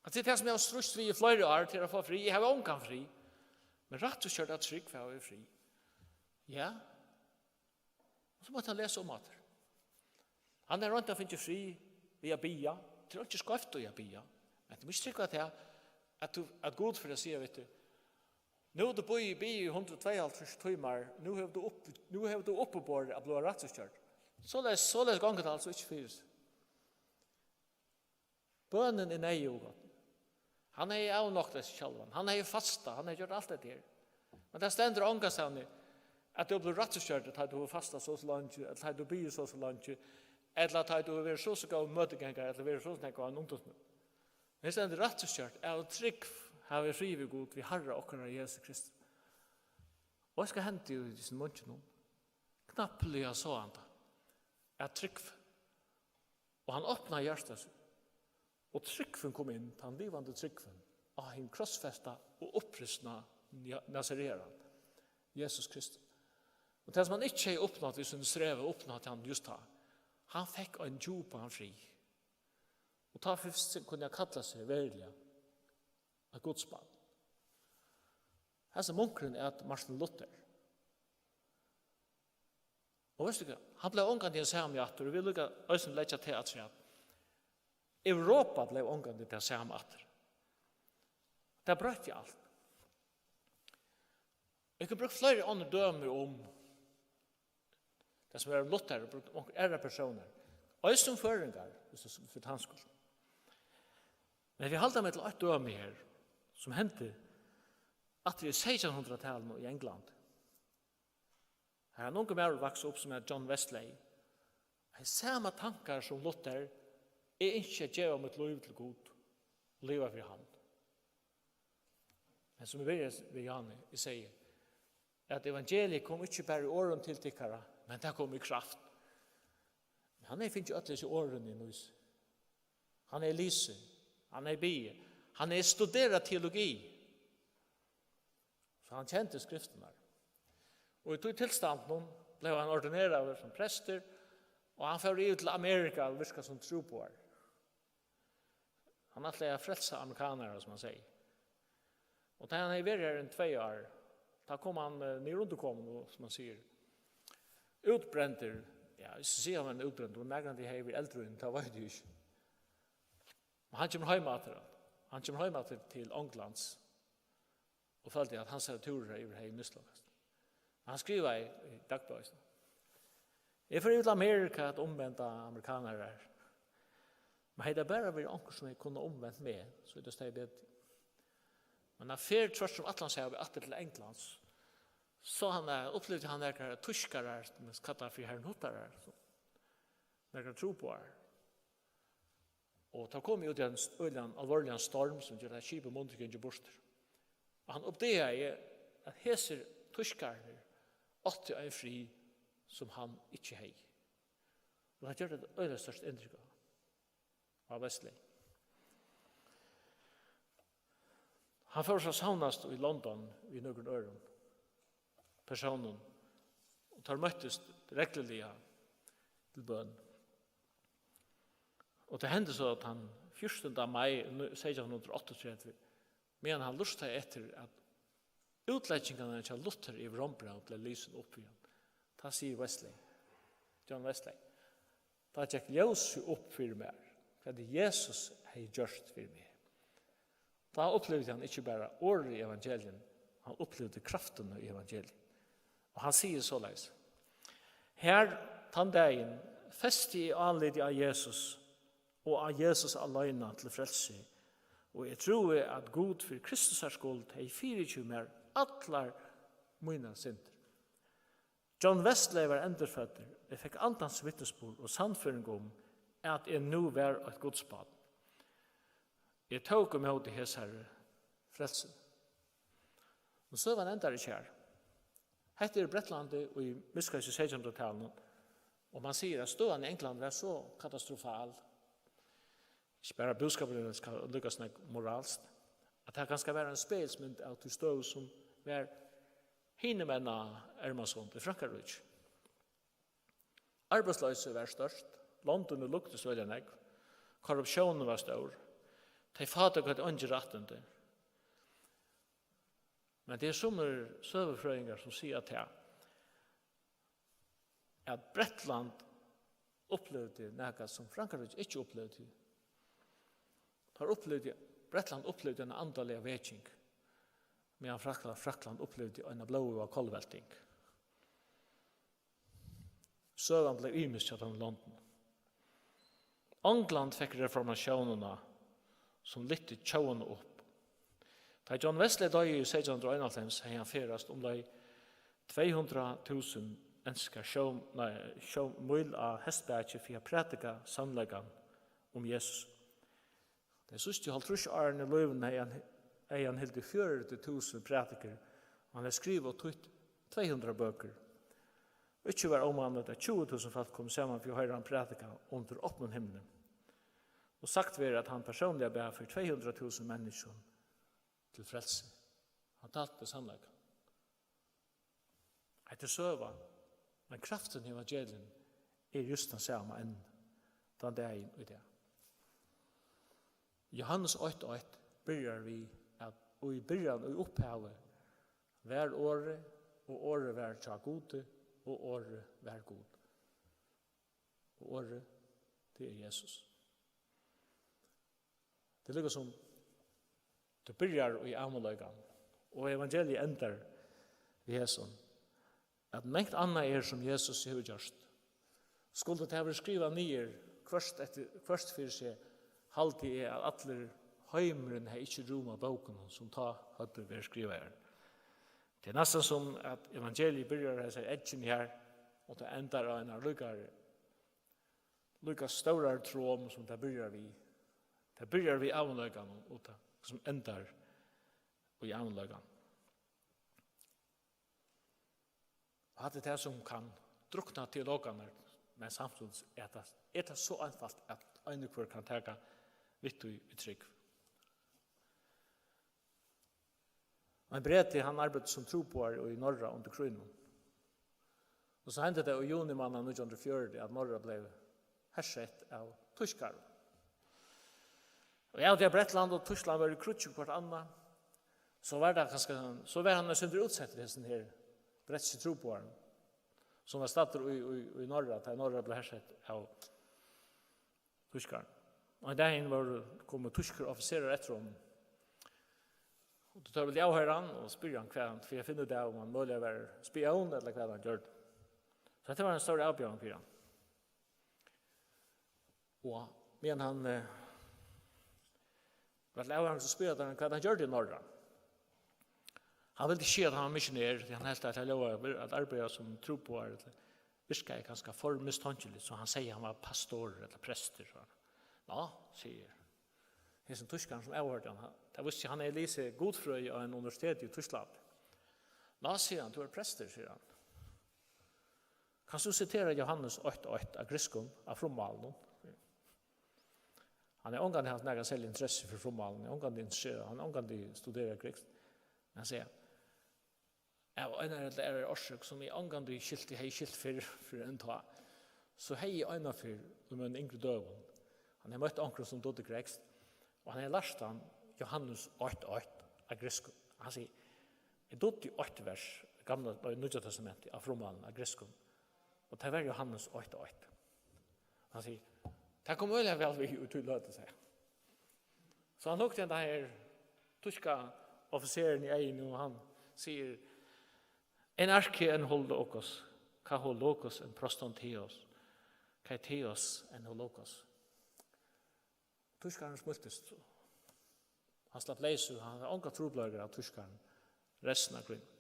At tað er tað, sum eg havi stríðst við í fleiri ár, til at fáa frið. Eg havi ongan frið. Men rættvís gjørd av trúgv hava vit frið. Ja. Og so mátti hann lesa um aftur. Hann hevur roynt at fingið frið við at biðja. Tað er ikki skeivt í at biðja. Men tú mást trúgva tað, at, tú, at Gud fer at siga við teg: Nú hevur tú biðið, biðið í hundrað og tveyoghálvtrýss tímar, nú hevur tú upp-, nú hevur tú uppiborið at blíva rættvísgjørd. Soleiðis, soleiðis gongur tað altso ikki fyri seg. Bønin er neyðug, gott. Hann hevði avnoktað seg sjálvan, hann hevði fastað, hann hevði gjørt alt hetta her. Men tað stendur ongastaðni, at tú blívur rættvísgjørdur, tá tú hevur fastað so og so leingi, ella tá tú biður so og so leingi, ella tá tú hevur verið so og so góður møtigangari, ella verið so og so nógv á einum ungdómsmøti. Her stendur: Rættvísgjørd av trúgv hava vit frið við Gud, við Harra okkara Jesu Krist. Og hvat skal henda í hesum munkinum? Knappliga sá hann tað, at trúgv. Og hann opnaði hjartað sítt. Og trúgvin kom inn, tann livandi trúgvin, á hin krossfesta og upprisna Nasareran, Jesus Kristus. Og tað, sum hann ikki hevði uppnátt við sínum strevi, uppnátti hann júst tá. Hann fekk ein djúpan frið. Og tá fyrst kundi hann kalla seg veruliga eitt Guds barn. Hasin munkurin æt Martin Luther. Og veitst tú hvat? Hann bleiv ongantíð hin sami aftur, og vit líka eisini leggja tað afturat. Europa bleiv ongantíð tað sama aftur. Tað broytti alt. Eg kundi brúkt fleiri onnur dømi um tað, sum er um Luther, og brúkt um onkrar aðrar persónar. Eisini um føroyingar, viss tú fyri tann skuld. Men eg haldi meg til eitt dømi her, sum hendi aftur í seytjanhundraðtalinum í Englandi. Har ein ungur maður vaks upp, sum æt John Wesley. Hann hevði sama tankar sum Luther: Eg ynski at geva mítt lív til Gud og liva fyri hann. Men sum eg byrjaði við, Jani, eg segði, at evangeliið kom ikki bara í orðum til tykkara, men tað kom í kraft. Men hann hevði fingið øll hesi orðini inn í seg. Hann hevði lisið, hann hevði biðið, hann hevði studerað teologi. So hann kendi skriftirnar. Og í tí tilstandinum bleiv hann ordineraður sum prestur, og hann fór yvir til Amerika at virka sum trúboðari. Hann ætlaði at frelsa amerikanarar, sum hann segði. Og tá hann hevði verið har í tvey ár, tá kom hann, eh, niður undir komuna, og, sum hann sigur, útbrendur, ja, eg skal siga, hann var útbrendur, og nakrantíð hevði verið eldraður, tað veit eg ikki. Men hann kemur heim aftur, hann kemur heim aftur til Onglands, og føldi, at hansara túrur yvir hevði mislukast. Men hann skrivaði í dagbókina: Eg fór yvir til Amerika at umvenda amerikanarar. Men hevði tað bara verið onkur, sum hevði kunnað umvent meg, so hevði tað staðið betri. Men hann fer tvørtur um Atlantshavið aftur til Englands. So hann, eh, upplivdi hann nakrar týskarar, sum kalla fyri herrnhutarar, so nakrar trúboðar. Og tá kom út í ein s-, øgiligan alvorligan storm, sum gjørdi, at skipið mundi gingið burtur. Og hann uppdagaði, at hesir týskararnir áttu ein frið, sum hann ikki hevði. Og tað gjørdi eitt øgiliga stórt inntrykk á, á Wesley. Hann fór so at savnast í London við nøkrum øðrum persónum, og teir møttust regluliga til bøn. Og tað hendi so, at hann fjúrtanda mai seytjan hundrað og áttaogtretivu, meðan hann lurtaði eftir, at útleggingarnar hjá Luther yvir Rómbrævið bleiv lisin upp fyri hann, tá sigur Wesley, John Wesley: "Tá gekk ljósið upp fyri mær, hvat Jesus hevði gjørt fyri meg." Tá upplivdi hann ikki bara orðið í evangelium, hann upplivdi kraftina í evangelium. Og hann sigur soleiðis: "Har, tann dagin, festi eg álitið á Jesus, og á Jesus aleina til frelsi, og eg trúði, at Gud fyri Kristusar skuld hevði fyrigivið mær allar mínar syndir." John Wesley var endurføddur. Eg fekk Andans vitnisburð og sannføring um, at eg nú var eitt Guds barn. Eg tók ímóti hesari frelsu. Og søgan endar ikki har. Hetta er Bretlandi í miðskeiðis í seytjanhundraðtalinum, og man sigur, at støðan í Englandi var so katastrofal, ikki bara búskapurin, skal líka snakka moralskt, at tað kanska var ein spegilsmynd av tí støðu, sum var hinumegin á Ermasund í Frankaríki. Arbeiðsloysið var stórt, londini luktu øgiliga nógv, korruptiónin var stór, tey fátøku høvdu eingi rættindi. Men tað eru summir søgufrøðingar, sum siga tað, at Bretland upplivdi nakað, sum Frankaríki ikki upplivdi. Teir upplivdi, Bretland upplivdi eina andaliga vekking, meðan Frakland, Frakland upplivdi eina blóðuga kollvelting. Søgan bleiv ymisk hjá teimum londunum. Ongland fekk reformatiónina, sum lyfti tjóðina upp. Tá John Wesley doyði í seytjan hundrað og einoghálvfems, hevði hann ferðast umleið tvey hundrað túsund enskar sjó-, nei, sjó-, míl á hestbaki fyri at prædika sannleikan um Jesus. Tey síðstu hálvtrýss árini í lívinum hevði hann, hevði hann hildið fjøruti túsund prædikur, og hann hevði skrivað og týtt tvey hundrað bøkur. Og ikki var óvanligt, at tjúgu túsund fólk komu saman fyri at hoyra hann prædika undir opnum himli. Og sagt verður, at hann persónliga bað fyri tvey hundrað túsund menniskjum til frelsi. Hann taldi sannleikan. Hetta er søga, men kraftin í evangelium er júst tann sama enn tann dagin í dag. Johannes eitt eitt byrjar við, at í byrjan, í upphavi, var Orðið, og Orðið var hjá Gudi, og Orðið var Gud. Og Orðið, tað er Jesus. Tað er líka sum, tú byrjar í ævinleikan, og evangeliið endar við hesum, at mangt annað er, sum Jesus hevur gjørt. Skuldi tað verið skrivað niður hvørt eftir, hvørt fyri seg, haldi eg, at allur heimurin hevði ikki rúmað bókunum, sum tá høvdu verið skrivaðar. Tað er næstan sum, at evangeliið byrjar hesar eggini her, og tað endar á einari líkari, líka stórari trom, sum tað byrjar við. Tað byrjar við ævinleikanum, og tað sum endar í ævinleikanum. Og hatta er tað, sum kann drukna teologarnar, men samstundis er tað, er tað so einfalt, at ein og hvør kann taka við tí í trúgv. Ein breti, hann arbeiddi sum trúboðari í Norra undir krígnum. Og so hendi tað í juni mánað nítjan hundrað og fjøruti, at Norra bleiv hersett av týskarum. Og av tí at Bretland og Týskland vóru í kríggi hvørt annað, so var tað kanska, so var hann eitt sindur útsettur, hesin her bretski trúboðarin, sum var staddur í, í, í Norra, tá Norra bleiv hersett av týskarum. Og ein dagin vóru, komu týskir offiserar eftir honum. Og teir vildu avhoyra hann og spyrja hann, hvat hann, fyri at finna út av, um hann møguliga var spión, ella hvat hann gjørdi. So hetta var ein stór avbjóðing fyri hann. Og meðan hann, eh, var til avhoyring, so spyrja teir hann, hvat hann gjørdi í Norra. Hann vildi ikki siga, at hann var missionær, tí hann helt, at tað lóg at arbeiða sum trúboðari, ella virkaði kanska for mistenkiliga, so hann segði, at hann var pastor ella prestur. So. Nå, sigur hesin týskarin, sum avhørdi hann, hann, tað vísti seg, hann hevði lisið gudfrøði á einum universiteti í Týsklandi. Nå, sigur hann, tú ert prestur, sigur hann. Kanst tú sitera Jóhannes eitt eitt av grikskum, av frummálinum? Hann hevur ongantíð havt nakra serliga interessu fyri frummálinum, ongantíð interesserað, hann hevur ongantíð studerað grikskt. Men hann sigur, av einari ella aðrari orsøk, sum eg ongantíð skilti, hevði skilt fyrr, fyrr enn tá, so hevði eg einaferð í mínum yngru døgum, hann hevði møtt onkrum, sum dugdi grikskt, og hann hevði lært hann Jóhannes eitt eitt av grikskum. Hann sigur, eg dugdi eitt vers, gamla, nei, Nýggja Testamenti, av frummálinum, av grikskum. Og tað var Jóhannes eitt eitt. Hann sigur, tað kom øgiliga væl við í tí løtu, segði hann. So hann hugdi hendan her týska offiserin í eyguni, og hann sigur, en arche en ho logos, ka ho logos en proston theos, kai theos en ho logos. Týskarin smíltist. Hann slapp leysur, hann hevði ongar trupulleikar av týskaranum restina av krígnum.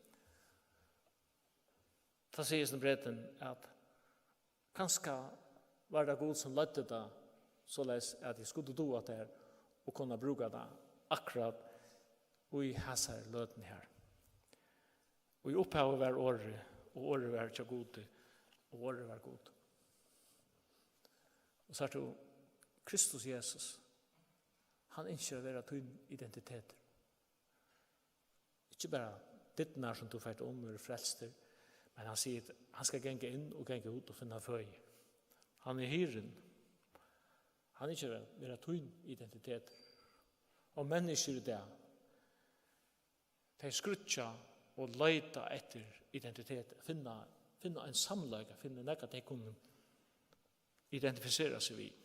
Tá sigur hesin bretin, at kanska var tað Gud, sum leiddi tað soleiðis, at eg skuldi duga tað her og kunna brúka tað akkurát í hasari løtuni her. Og í upphavi var Orðið, og Orðið var hjá Gudi, og Orðið var Gud. Og sært tú, Kristus Jesus, hann ynskir at vera tín identitetur. Ikki bara dyrnar, sum tú fert um og ert frelstur, men hann sigur, hann skal ganga inn og ganga út og finna føði. Hann er hirðin. Hann ynskir at vera tín identitetur. Og menniskjur í dag, tey skríggja og leita eftir identitet, finna, finna ein samleika, finna nakað, tey kunnu identifisera seg við.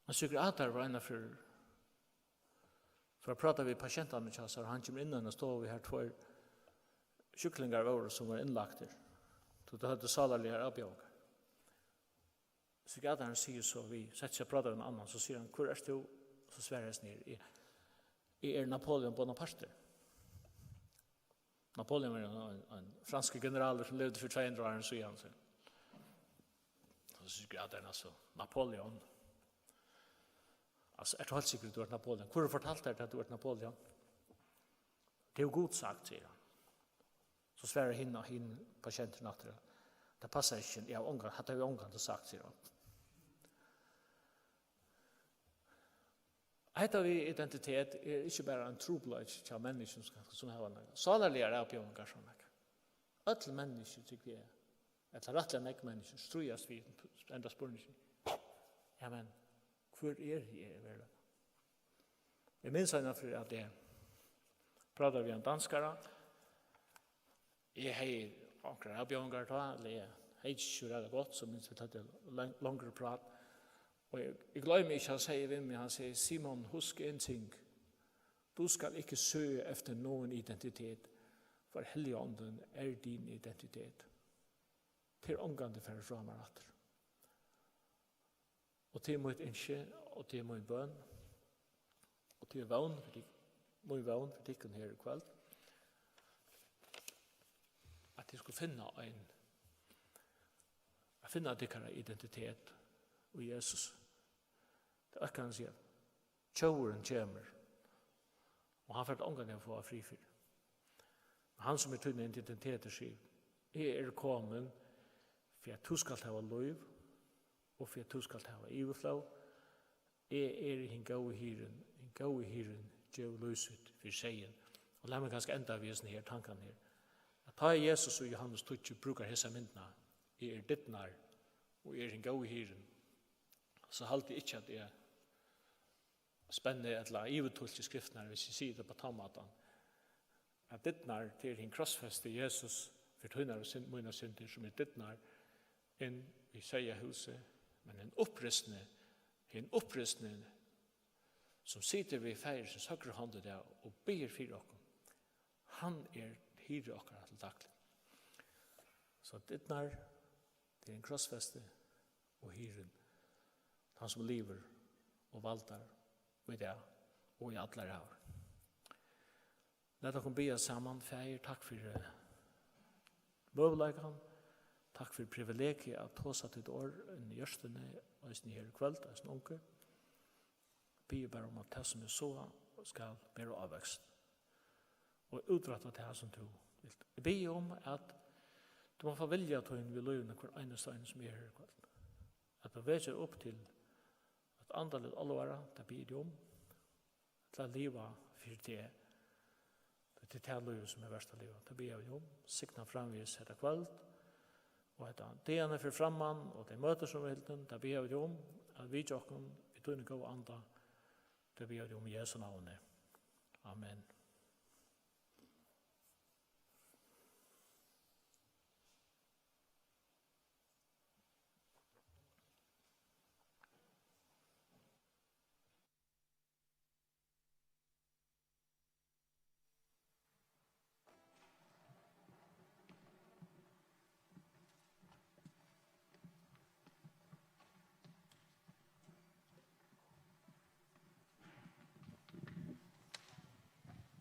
Ein psykiatar var einaferð, fór at práta við pasientarnar hjá sær, og hann kemur inn í eina stovu, har tveir sjúklingar vóru, sum vóru innlagdir, tí teir høvdu sálarligar avbjóðingar. Psykiatarin sigur so við, setti seg at práta við ein annan, so sigur hann, hvør ert tú? So svarar hesin her, eg, eg eri Napoleon Bonaparte. Napoleon var ein, ein, ein franskur generalur, sum livdi fyri tvey hundrað árum síðan, so. So sigur psykiatarin, altso, Napoleon. Altso, ert tú heilt sikkur, at tú ert Napoleon? Hvør hevur fortalt tær, at tú ert Napoleon? Tað hevur Gud sagt, sigur hann. So svarar hin, hin pasienturin aftur, tað passar ikki, eg havi ongan, hatta havi eg ongantíð sagt, sigur hann. Hetta við identitet er ikki bara ein trupulleiki hjá menniskjum, sum, sum hava nakað sálarligar avbjóðingar, sum nakað. Øll menniskju, trúgvi eg, ella rættiliga nógv menniskju, stríðast við henda spurningin. Ja, men hvør eri eg í veruleikanum? Eg minnist einaferð, at eg prátaði við ein danskara. Eg hevði onkrar avbjóðingar tá, ella eg hevði ikki so ræðuliga gott, so minnist vit høvdu long-, longri prát. Og eg, eg gloymi ikki, hann segði við meg, hann segði, Simon, husk en ting. Du skal ikke søge efter nogen identitet, for Helligånden er din identitet. Tað er ongantíð farið frá mær aftur. Og tað er mítt ynski, og tað er mín bøn, og tað er vón fyri tyk-, mín vón fyri tykkum her í kvøld, at tit skulu finna ein, at finna tykkara identitet í Jesus. Tað er, kann eg siga, tjóvurin kemur, og hann fer ongantíð at fáa frið fyri. Men hann, sum er tín identitetur, sigur, eg eri komin, fyri at tú skalt hava lív, og fyri at tú skalt hava yvirflóð. Eg eri hin góði hirðin, hin góði hirðin gevur lív sítt fyri seyðin. Og lat meg kanska enda við hesum her tankan her, at tá Jesus og Jóhannes tíggju brúkar hesa myndina, eg eri dyrnar, og eg eri hin góði hirðin, so haldi eg ikki, at eg spenni ella yvirtulki skriftirnar, hvis eg sigi tað á tann mátan, at dyrnar, tað er hin krossfesti Jesus fyri tínar og synd-, mínar syndir, sum er dyrnar inn í seyðahúsið, men hin upprisni, hin upprisni, sum situr við Faðirsins høgru hond í dag og biður fyri okkum, hann er hirði okkara til dagligt. So dyrnar, tað er hin krossfesti, og hirðin, hann sum livir og valdar í dag og í allar ævir. Lat okkum biðja saman. Faðir, takk fyri møguleikan. Takk fyri privilegiið at tosa títt orð inn í hjørtuni, eisini her í kvøld, eisini ungu. Biði bara um, at tað, sum eg sái, skal bera ávøkst og útrætta tað, sum tú vilt. Eg biði um, at tú má fáa vilja tín við lívinum, hvør einasta ein, sum er her í kvøld. At tú vekir upp til eitt andaligt álvara, tað biði eg um, til at liva fyri teg. Tað er tað lívið, sum er vert at liva. Tað biðja vit um. Signa framvegis hetta kvøld og hetta dagin fyri framman og tey møti, sum eru hildin. Tað biðja vit um, at vitja okkum við tínum góða anda. Tað biðja vit um í Jesu navni. Amen.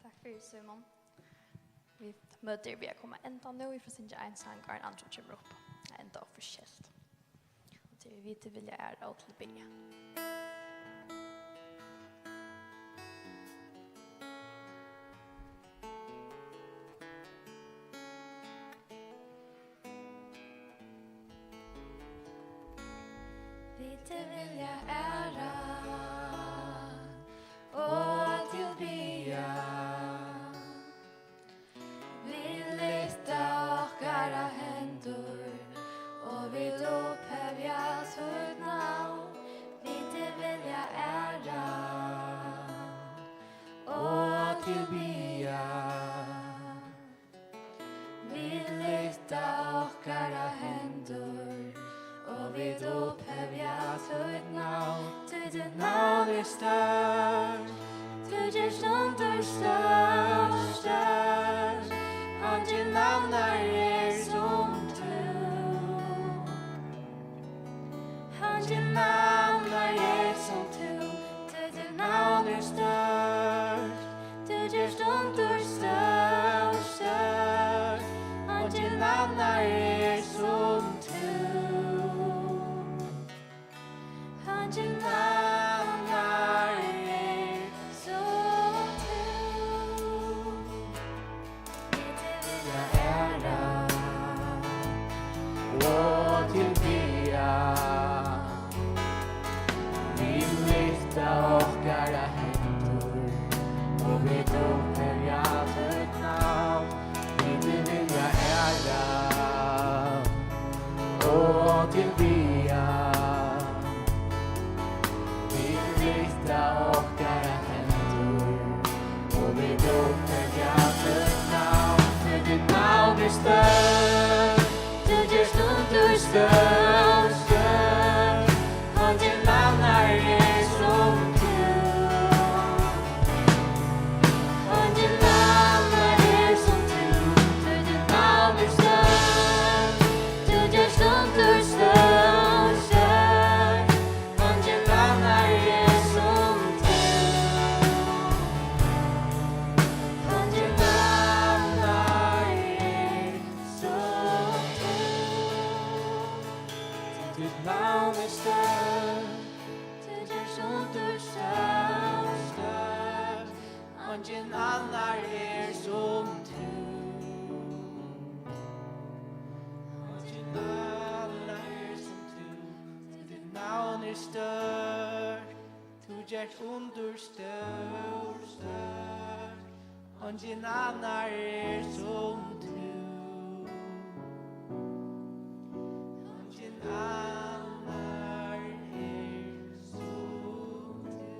Takk fyri, Símun. Vit møtið er við at koma at enda nú. Vit fara at syngja ein sang, áðrenn Andri kemur upp at enda offisielt. Og tað er: Vit vilja æra og tilbiðja. Vit vilja æra og tilbiðja. Vit lyfta okkara hendur og vit upphevja títt navn. Vit vilja æra og tilbiðja. Vit lyfta okkara hendur og vit upphevja títt navn, tí títt navn er stórt. Tú gert undur stór, stór. Eingin annar er sum tú. Eingin annar er sum tú. Tí títt navn er stórt. Tú gert undur stór, stór. Eingin annar er sum tú. Eingin annar er sum tú. Vit vilja æra og tilbiðja. Vit lyfta okkara hendur og vit upphevja títt navn. Vit vilja æra og tilbiðja. Vit lyfta okkara hendur og vit upphevja títt navn, tí títt navn er stórt. Tú gert undur stór, stór. Eingin annar er sum tú. Eingin annar er sum tú. Tí títt navn er stórt. Tú gert undur stór, stór. Eingin annar er sum tú. Eingin annar er sum tú. Títt navn er stórt. Tú gert undur stór, stór. Eingin annar er sum tú. Eingin annar er sum tú. Títt navn er stórt. Tú gert undur stór, stór. Eingin annar er sum tú. Eingin annar er sum tú.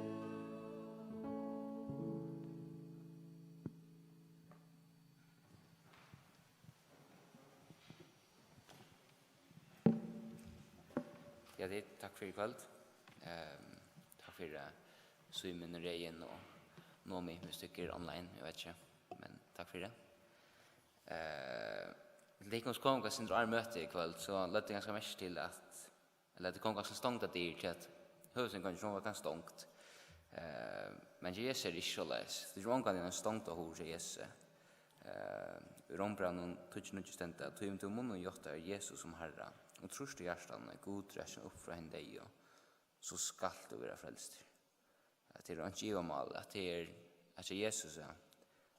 Ja, tit, takk fyri í kvøld. Ehm, takk fyri, eh, Símun, Regin og Nomi, viss tú ikki er online, eg veit ikki, men takk fyri. Eh, til tykkum sum komu, kanska, sindur áðrenn møtið í kvøld, so løgdu tit kanska merki til, at, ella at tað kom kanska stongd á dyr, tí at høvuðsinngongdin, hon var kanska stongd. Eh, men Jesus er ikki soleiðis. Tú hevur ongantíð eina stongda hurð hjá Jesusi. Eh, í Rómbrævinum tíggju níggju stendur, at tí um tú í munninum játtar Jesus sum Harra, og trýrt í hjartanum, at Gud reisir hann upp frá hinum deyðu, so skalt tú vera frelstur. At tað er einki ivamál, at tað er, at hjá Jesusi, ja,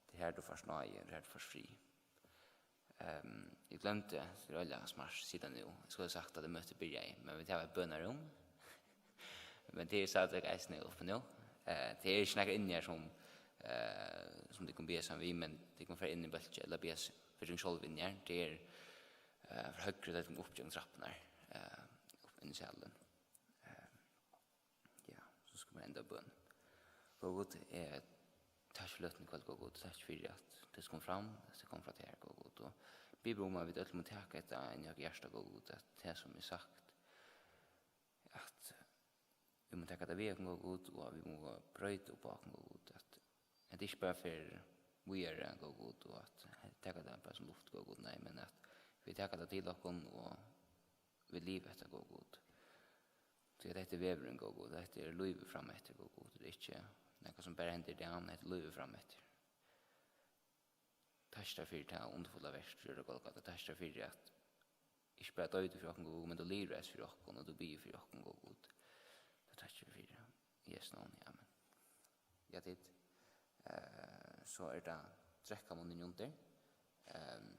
tað er har tú fært náði, tað er har tú fært frið. Ehm, eg gloymdi, tað er øgiliga smart, siga tað nú. Eg skuldi havt sagt, at møtið byrjaði, men vit hava eitt bønarúm. Men tað er stadigvæk eisini uppi nú. Eh, tað er ikki nakar inni her sum, eh, sum tit kunnu biðja saman við, men tit kunnu fara inn í bólkin ella biðja s-, fyri tykkum sjálv inni her. Tað er, eh, frá høgru, tá tit koma upp gjøgnum trappurnar, eh, upp inn í salin. Eh, Ja, so skal man enda bøn. Góði Gud, eh, takk fyri løtuni í kvøld, góði Gud. Takk fyri, at tað kom fram, at tað kom frá tær, góði Gud. Og biði um, at vit øll mugu taka hetta inn í okkara hjarta, góði Gud, at tað, sum er sagt, at vit mugu taka tað við okkum, góði Gud, og at vit mugu broyta upp á okkum, góði Gud, at hetta ikki bara fer víðari, góði Gud, og at taka tað bara sum luft, góði Gud, nei, men at vit taka tað til okkum, og vit liva hetta, góði Gud. Tí at hetta er vegurin, góði Gud, hetta er lívið frameftir, góði Gud. Tað er ikki nakað, sum bara hendir í dag, men hetta er lívið frameftir. Takk tær fyri tað undurfulla verk, tú gjørdi á Golgata. Takk tær fyri, at ikki bara doyði tú fyri okkum, góði Gud, men tú livraðist fyri okkum, og tú biður fyri okkum, góði Gud. Tað takki eg fyri. Í Jesu navni, amen. Ja, tit. Eh, so er tað drekkamunnurin undir. Ehm,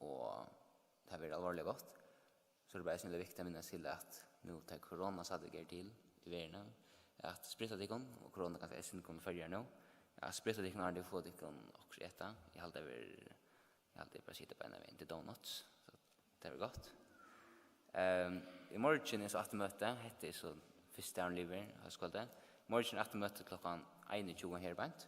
og tað verður álvarsliga gott. So er tað bara sera viktigt at minnast til, at nú, tá korona stadigvæk er til í verðini, at spritta tykkum, og korona kanska er sindur komin til Føroyar nú, at spritta tykkum, áðrenn tit fáa tykkum okkurt at eta. Eg haldi, tað verður, eg haldi, eg bara siti beinanvegin til donuts. So tað verður gott. Ehm, í morgin er so aftur møti, hetta er so fyrsti dagurin liðugur, hóskvøldið. Í morgin er aftur møti klokkan einogtjúgu her beint.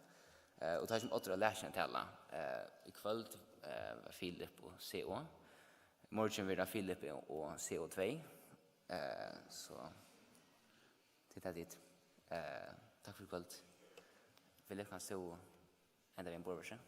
Eh, og tá sum Oddur lærir seg at tala, eh, í kvøld, eh, var Filip og C O. Í morgin verður Filip og C O tvey. Eh, so, tað er tað. Eh, takk fyri í kvøld. Filip, kanst tú enda við einum borðversi?